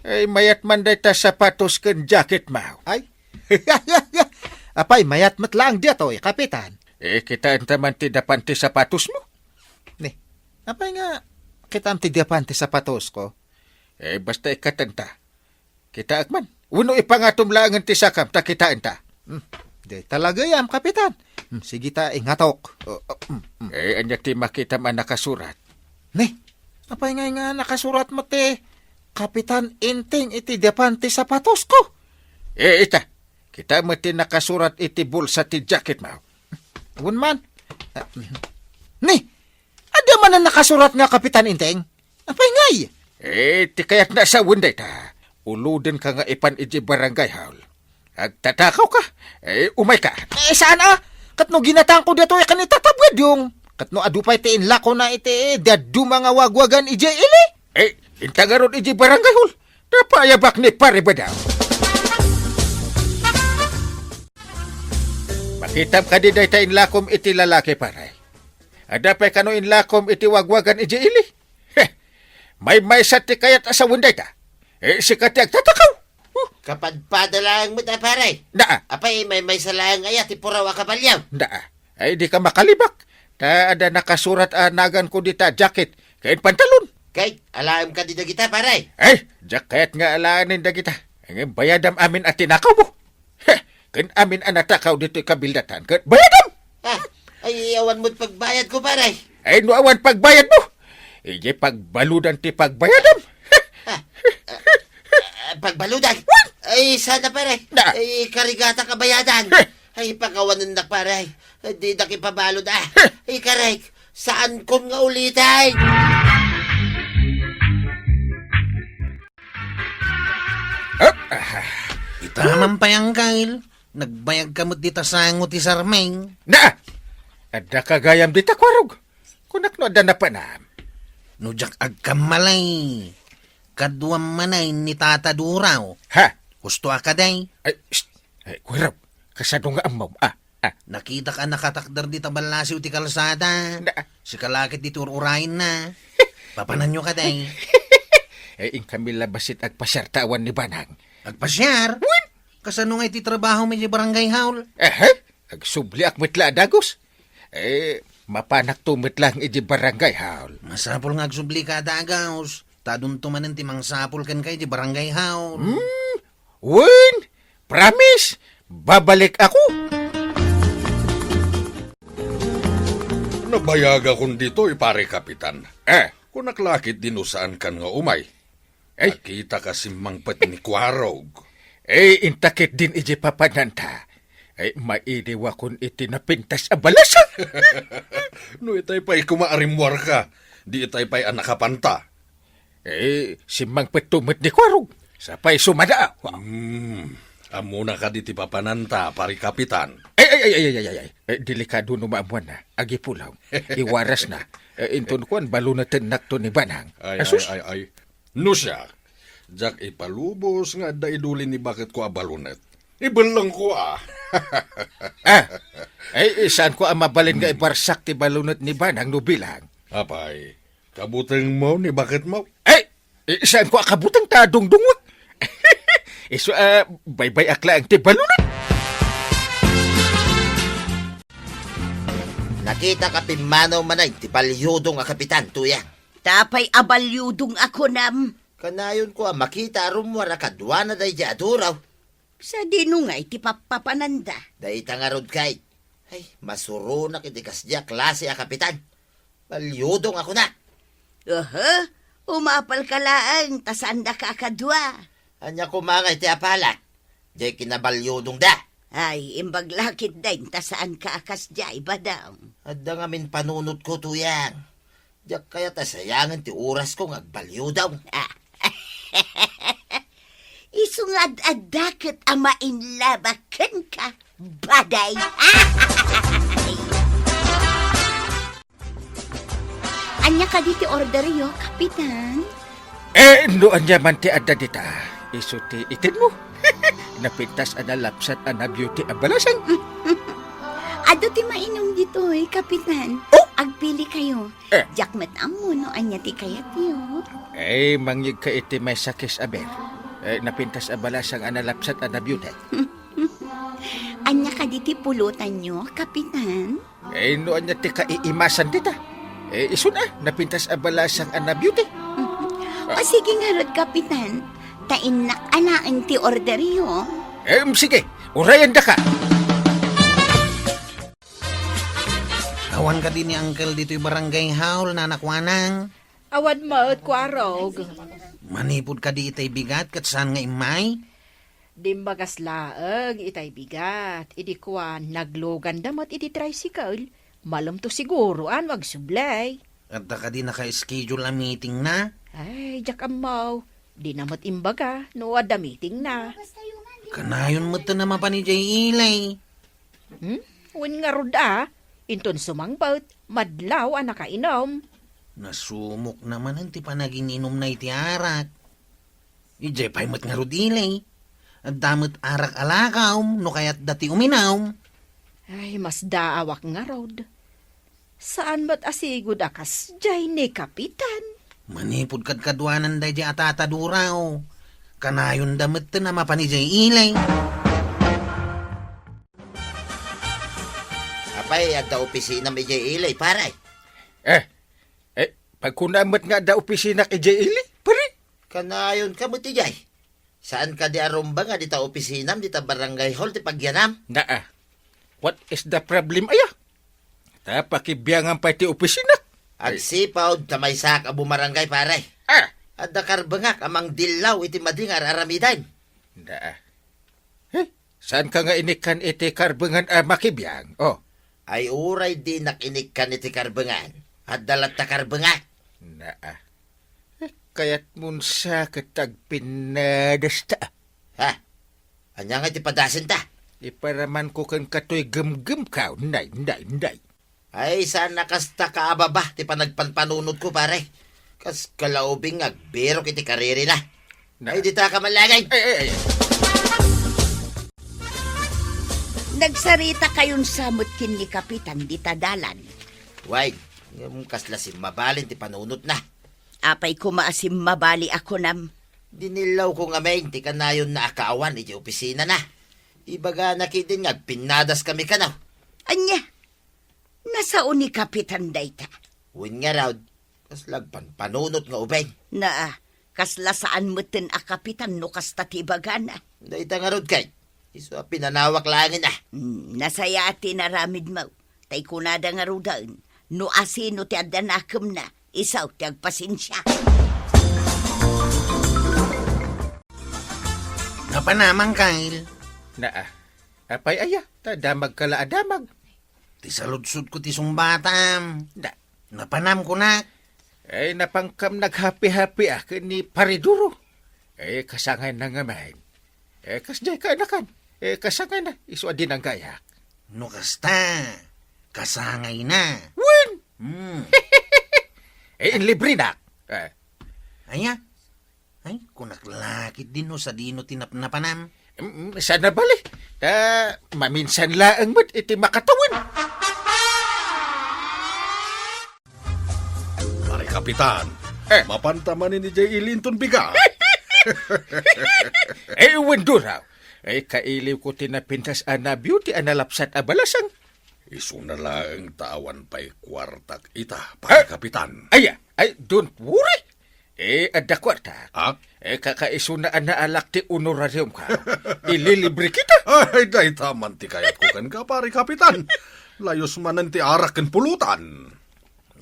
Ay, mayat man dayta sapatos ken jacketmo. Ay. Apay, mayat met laeng daytoy, Kapitan. Eh, kitaenta man ti dapan ti sapatosmo. Ni, apay nga kitaem ti dapan ti sapatosko? Eh, basta ikatenta. Kitaek man. Wenno ipangatom laengen ti sakam ta kitaenta. Hmm, di talaga yam, Kapitan. Hmm, sige ta, ingatok. Oh, oh, hmm, hmm. Eh, ania ti makitam a nakasurat? Ni, apay ngay nga nakasurat met ti Kapitan Enteng iti dapan ti sapatosko? Eh, ita. Kitaem met ti nakasurat iti bulsa ti jacketmo. Wen man. Ah, mhm. Ni, adda manen nakasurat nga Kapitan Enteng? Apay ngay? Eh, ti kayatna a sawen dayta. Ulodenka nga ipan idiay barangay hall. Agtatakawka? Eh, umayka. Eh, saan a? Ket no ginatangko daytoy ken itatabgadyo. Ket no adu pay ti inlakona iti dadduma nga wagwagan idiay ili? Eh, inta ngarud idiay barangay hall. Napayabak ni Pare Badang. Makitam kadi dayta inlakom iti lalaki, pare? Adda pay kano inlakom iti wagwagan idiay ili? Heh! Maymaysa ti kayat a sawen dayta. Eh, sika ti agtatakaw. Huh! Kapadpada laeng met a, pare. Naa. Apay, maymaysa laeng aya ti puraw a kabalio? Naa. Ay, di ka makalibak. Ta adda nakasurat a naganko dita jacket ken pantalon. Kay, alaem kadi dagita, pare? Ay, diak kayat nga alaen dagita. Ngem bayadam amin a tinakaw mo. Heh, ken amin a natakaw ditoy kabildatan, ket bayadam! Ah, ay, awan mo't pagbayad ko, pare. Ay, no awan pagbayad mo, idiay pagbaludan ti pagbayadam. Ah, ah, ah, pagbaludan? Ay, sana, pare. Na. Ay, karigata kabayadan. Heh. Ay, pakawanennak, pare. Ay, didak ipabalud, ah. Heh. Ay, karek, saankon nga ulitin. Hup! Ah. Ita man pay, Angkel. Nagbayag ka met dita sango ti sarming. Na! Adda ka gayam dita, Kuarog. Kunak no adda napanam. No diak agkammalay, kaduam manay ni Tata Duraw. Ha? Husto a kadi? Ay, shh! Ay, Kuarog, kasano nga ammom? Ah, ah. Nakitak a nakatakder dita ballasiw ti kalsada. Na. Sika la ket ditoy ur-urayenna. Papananyo kadi? Eh, inkami la bassit agpasiar ta awan ni Banang. Agpasiar? Wen! Kasano nga iti trabahom iti barangay hall? Ehe, agsubliak met la a dagus. Eh, mapanakto met laeng iti barangay hall. Masapul nga agsublika a dagus. Ta adunto manen ti mangsapul kenka iti barangay hall. Hmm? Wen, promise, babalik ako. Nabayagakon ditoy, Pare Kapitan. Eh? Kunak la ket di no saankan nga umay. Ay. Nakitaka simmangpet ni Kuarog. Eh, inta ket din iti papananta. Ay, mailiwakon iti napintas a balasang. No itay pay koma a rimmuarka, di itay pay a nakapanta. Eh, simmangpetto met ni Kuarog. Sapay sumada. Hmm. Ammona kadi ti papananta, Pare Kapitan? Ay, ay, ay, ay, ay, ay, ay. Eh, delikado no maammuanna. Agipulaw. Iwarasna. Eh, inton kuan, balunetennakto ni Banang. Ay, Asus. Ay, ay, ay. No siak, diak ipalubos nga adda iduli ni baketko a balunet. Ibellengko, ah. Ah. Ay, saanko a mabalin nga ibarsak ti balunet ni Banang no bilang. Apay, kabutengmo ni baketmo? Ay! Eh, saanko a kabuteng ta dungdungwak? Isu a, baybay-ak laeng ti balunet. Nakitaka pimmanaw manay ti baliudong a kapitan, Tuyang. Apay a baliudong a kunam? Kanayonko a makita a rummuar a kaduana daydiay a Duraw. Sadino ngay ti pappapananda? Dayta ngarud kay, ay, masuronak iti kasdiay a klase a kapitan. Baliudong a kunak. Aha, umapalka laeng ta saandaka a kadua. Ania koma ngay ti apalak? Diay kinabaliudongda. Ay, imbag la ketdin ta saanka a kasdiay, Badang. Adda ngamin panunotko, Tuyang. Diak kayat a sayangen ti orasko nga agbaliudong. Ah. Isu nga ad-adda ket a mainlabak kenka, baday. Ania kadi ti orderyo, Kapitan? Eh, no ania man ti adda dita, isu ti itedmo. Napintas a nalapsat a na-beauty a balasang. Adu ti mainum ditoy, Kapitan. Oh! Agpili kayo. Eh. Diak met ammo no ania ti kayatyo. Eh, mangyegka iti maysa kiss a beer. Eh, napintas a balasang a nalapsat a na-beauty. Ania kadi ti pulotanyo, Kapitan? Eh, no ania ti kaiimasan dita? Eh, isun a, napintas a balasang a na-beauty. O, sige ngarud, Kapitan. Ta innak alaen ti orderyo. Em, sige, urayendaka. Awan kadi ni Uncle ditoy barangay hall, Nana Kuanang? Awan met, Kuarog. Manipud kadi itay bigat ket saan nga immay? Dimbagas laeng itay bigat. Idi kuan, nagluganda met iti tricycle. Malemto siguro a no agsublay. Adda kadi naka-schedule a meeting na? Ay, diak ammo. Dina met imbaga no adda meeting na. Kanayon met a mapan idiay ili. Hmm? Wen ngarud a? Inton sumangpet, madlaw a nakainum. Nasumok na manen ti panagin-inumna iti arak. Idiay pay met ngarud ili. Adda met arak a lakaw no kayatda ti uminum. Ay, masdaawak ngarud. Saan met a sigud a kasdiay ni Kapitan. Manipud kadkaduanan daydiay a tataduraw, kanayonda metten a mapan idiay ili. Apay, adda opisinam idiay ili, pare? Eh, eh, pagkunam met nga adda opisinak idiay ili, pare? Kanayonka met idiay. Saan kadi a rumbeng a dita opisinam dita barangay hall ti pagyanam? Naa. What is the problem, aya? Ta pakibiangan pay ti opisina. Ay. Agsipud ta maysaak a bumarangay, pare. Ah! Adda karbengak a mangdillaw iti madi nga ar-aramiden. Naa. Eh, saan ka nga inikkan iti karbengan a makibiang? Oh. Ay, uray dinak inikkan iti karbengan. Adda latta karbengak. Naa. Eh, kayatmon sa ket agpinnadas ta. Ha? Ania nga iti padasenta? Iparamanko kenka toy gemgemko, nay, nay, nay. Ay, saan a kasta kaababa ti panagpanpanunotko, pare. Kas kalaubing nga agbirok iti karirina. Na- Ay, dita ka malagay. Ay, ay, ay. Nagsarita kayon sa met ken ni Kapitan dita dalan. Way, ngem kasla simmabalin ti panunotna. Apay koma a simmabali a kunam? Dinillawko ngamin ti kanayonna a kaawan iti opisinana. Ibagana ketdin nga agpinnadaskami kano. Ania? Nasao ni Kapitan dayta? Wen ngarud, kasla agpanpanunot nga ubing. Naa, kasla saan metten a kapitan no kasta ti ibagana. Dayta ngarud ket, isu a pinanawak laengen a. Hmm, nasayaat ti inaramidmo. Tay kunada ngaruden, no asino ti adda nakemna, isu ti agpasensia. Napanam, Angkel. Naa. Apay aya, ta damagka la a damag. Ti saludsodko ti sungbatam. Da. Napanam kunak. Ay, napankam naghapi-hapi a ken ni Pare Duro. Ay, kasangayna ngamin. Eh, kasdiay kaanakan. Eh, kasangayna, isu a dinanggayak. No kasta, kasangayna. Wen! Hmm. Eh, inlibrinak. Eh. Aya? Ay, kunak la ketdin no sadino ti napnapanam. Mm, saan a bali. Ta, maminsan laeng met iti makatawen. Pare Kapitan, eh, mapanta manen idiay ili inton bigat. Eh, wen, Duraw. Eh, kailiwko ti napintas a nabiu ti analapsat a balasang. Isuna laeng ta awan pay kuartak ita, Pare Kapitan. Aya, ay, don't worry. Eh, adda kuartak. Ha? Eh, kakaisuna a naalak ti honorariumko. Ililibre kita. Ay, dayta man ti kayatko kenka, Pare Kapitan. Layus manen ti arak ken pulutan.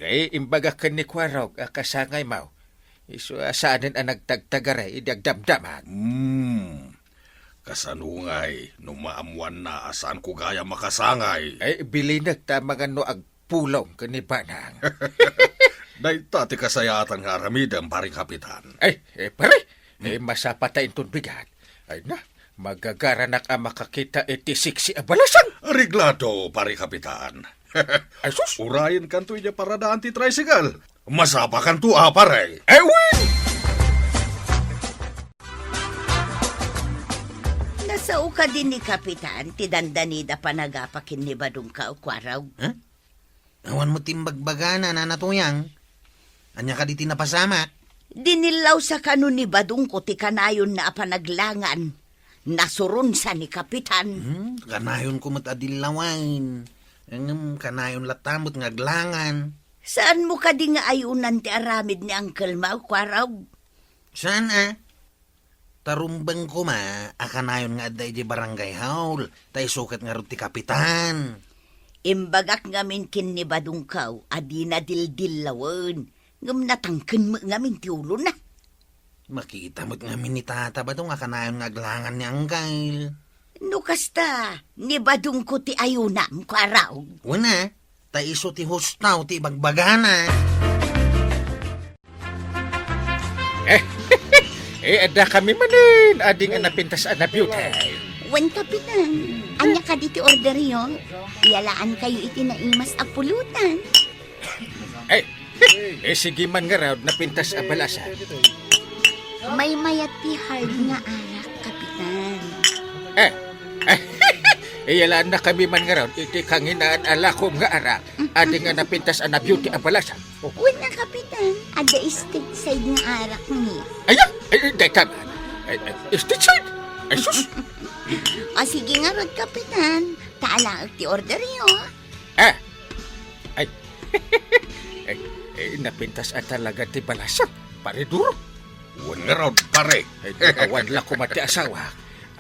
Eh, imbagak ken ni Kuarog a kasangaymo. Isu a saanen a nagtagtagaray idi agdamdamag. Hmm. Kasano ngay no maammoanna a saanko gayam a kasangay? Eh, bilinek ta amangan no agpulong ken ni Banang. Dayta ti kasayaatan nga aramidem, Pare Kapitan. Ay, eh, pare, eh, masapata inton bigat. Ay na, magagaranak a makakita iti siksi a balasang. Reglado, Pare Kapitan. Ay, sus! Urayenkanto idiay paradaan ti tricycle. Masapakanto a, pare. Eh, wen! Nasao kadi ni Kapitan ti dandanida panagapa ken ni Badongko, Kuarog? Huh? Awan met ti imbagbagana, Nana Tuyang. Ania kadi ti napasamak? Dinillawsa kano ni Badongko ti kanayonna a panaglangan. Nasuronsa ni Kapitan. Hmm, kanayonko met a dillawen. Ngem kanayon latta met nga aglangan. Saanmo kadi nga ayunan ti aramid ni Uncle Mau, Kuarog? Saan a? Ta rumbeng koma a kanayon nga adda idiay barangay hall, ta isu ket ngarud ti kapitan. Imbagak ngamin ken ni Badongko a dina dildillawen, ngem natangken met ngamin ti ulona. Makita met ngamin ni Tata Badong a kanayon nga aglangan ni Angkel. No kasta, ni Badongko ti ayunam, Kuarog. Wen a, ta isu ti husto ti ibagbagana. Eh, eh, adda kami manen, ading a napintas a nabiutay. Wen, Kapitan. Ania kadi ti orderyo? Iyalaankayo iti naimas a pulutan. Eh, eh, sige man ngarud, napintas a balasan. Maymayat ti hard nga arak, Kapitan. Eh, eh, iyalaannakami man ngarud iti kanginaan a lakom nga arak, adi nga napintas a na-beauty a balasan. Oh. Wen, Kapitan, adda stage side nga arak ni. Ay, ay, ay, dayta man. Ay, ay, stage side? Ay, sus! O, sige ngarud, Kapitan. Ta alaek ti orderyo. Ah! Ay. Eh, eh, napintas a talaga ti balasan, Pare Duro. Wen ngarud, pare. Ay, awan la koma ti asawa.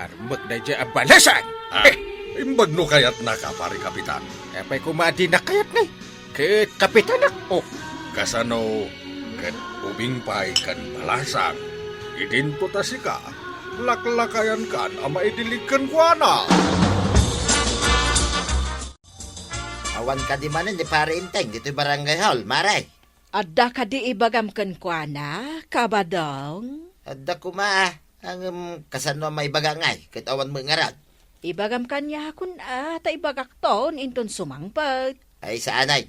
Armek daydiay a balasan. Ah, eh, imbag no kayatnaka, Pare Kapitan. Apay koma a dinak kayat ngay? Ket kapitanak, oh. Kasano ket ubing pay ken balasang, idinto ta sika, laklakayankan a maidilig kenkuana. Awan kadi manen ni Pare Enteng ditoy barangay hall, Mare? Adda kadi ibagam kenkuana, Kabadong? Adda koma, ngem kasano a maibaga ngay ket awan met ngarud? Ibagam kaniakon a ta ibagakton inton sumangpet. Ay, saan ay.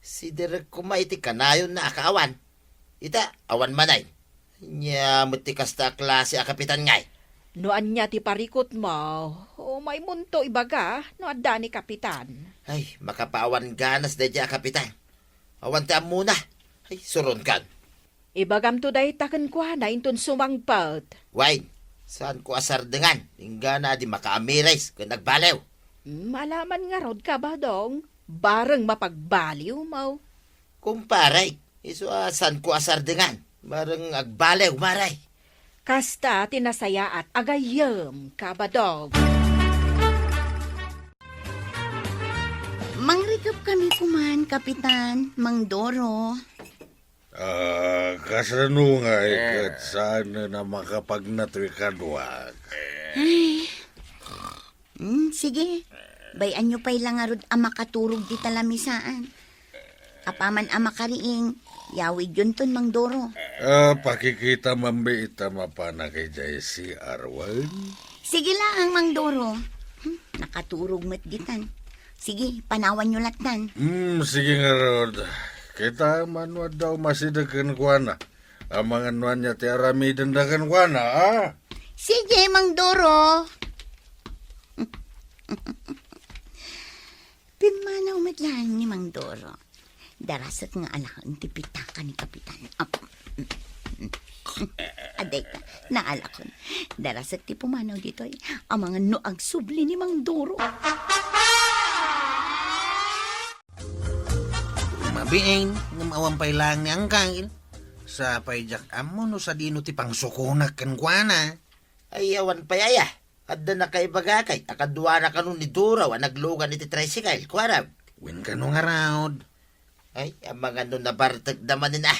Siderek koma iti kanayonna a kaawan. Ita, awan manen. Ania met ti kasta a klase a kapitan ngay? No ania ti parikutmo, umaymonto ibaga no adda ni kapitan. Ay, makapaawan ganas daydiay a kapitan. Awan ti ammona. Ay, suronkan. Ibagamto dayta kenkuana inton sumangpet. Wen, saanko a sardengan, inggana a di makaamiris ken agbaliw. Mm, ala man ngarud, Kabadong, bareng mapagbaliwmo. Kumpare, isu a saanko a sardengan, bareng agbaliw, Mare. Kasta ti nasayaat a gayyem, Kabadong. Mangrikepkami koman, Kapitan, Mang Doro. Ah, kasano ngay ket saan a makapagnatoy kaduak? Ay. Hmm, sige. Bay-anyo pay la ngarud a makaturog ti talamisaan. Apaman a makariing, yawidyonton, Mang Doro. Ah, pakikita man bi ita mapanak idiay C R wen? Sige laeng, Mang Doro. Hmm, nakaturog met ditan. Sige, panawanyo lattan. Hmm, sige ngarud. Kita man no adda umasideg kenkuana. Amangan no ania ti aramidenda kenkuana, a? Sige, Mang Doro. Pimmanaw met laeng ni Mang Doro. Darasek nga alaen ti pitaka ni Kapitan. Ap-, Adayta, naalakon. Darasek ti pumanaw ditoy. Amangan no agsubli ni Mang Doro. Mabiin, ngem awan pay laeng ni Angkal. Sapay diak ammo no sadino ti pangsukonak kenkuana. Ay, awan pay aya. Adda nakaibagakay a kaduana kano ni Duraw a naglugan iti tricycle, kuarab. Wen kano ngarud. Ay, amangan no nabartekda manen, a.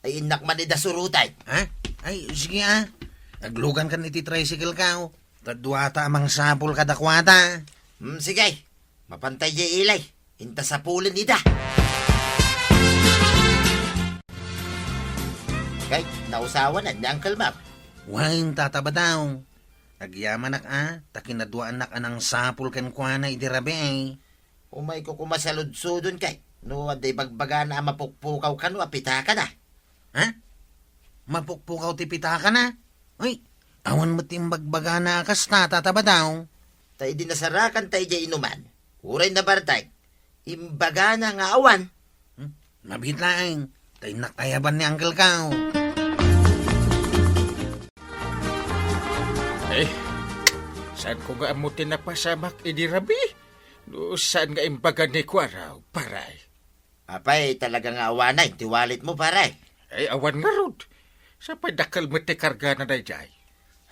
Ay, innak man ida surutay. Ha? Ay, sige, a. Aglugankan iti tricycle ka, o. Ta duata a mangsapul kadakuada. Hmm, sige. Mapantay diay ilay. Inta sapulen ida. Kay, nausawan ni Uncle Mab. Wen, Tata Badaw. Agyamanak a, ta kinaduaannak a nangsapul kenkuana idi rabii. Umayko koma saludsodon kay, no adda ibagbagana a mapukpukaw kano a pitakana. Ha? Mapukpukaw ti pitakana? Ay, awan met ti imbagbagana a kasta, Tata Badaw. Ta idi nasarakanta idiay inuman, uray nabartek, imbagana nga awan. Hmm? Mabiit laeng, ta innak ayaban ni Uncle Kao. Eh, saanko nga ammo ti napasamak idi rabii? No saan nga imbaga ni Kuaraw, pare? Apay, talaga nga awanen ti walletmo, pare? Ay, awan ngarud. Sapay dakkel met ti kargana daydiay.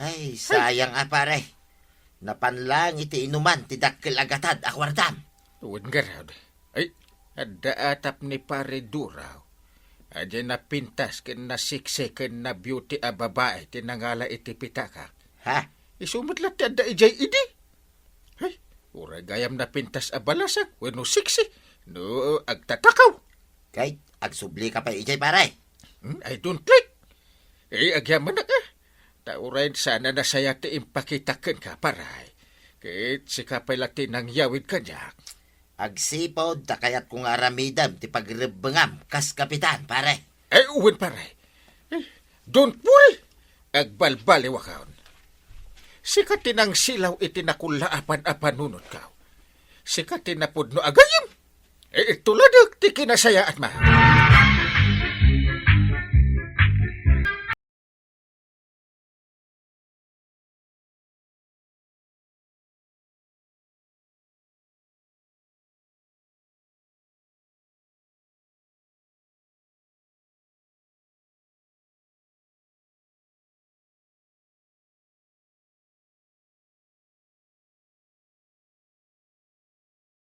Ay, sayang a, pare. Napan laeng iti inuman ti dakkel a gatad a kuartam. Wen ngarud. Ay, adda atap ni Pare Duraw. Adiay napintas ken nasiksi ken na-beauty a babai ti nangala iti pitakak. Ha? Isu met latta ti adda idiay idi. Ay, uray gayam napintas a balasang wenno siksi no agtatakaw. Kay, agsublika pay idiay, pare. Hmm, I don't like. Eh, agyamanak a. Ta uray saan a nasayaat ti impakitak kenka, pare. Ket sika pay la ti nangyawid kaniak. Agsipud ta kayatko nga aramidem ti pagrebbengam kas kapitan, pare. Eh, wen, pare. Eh, don't worry. Agbalbaliwakon. Sika ti nangsilaw iti nakullaapan a panunotko. Sika ti napudno a gayyem. Eh, ituladek ti kinasayaatmo.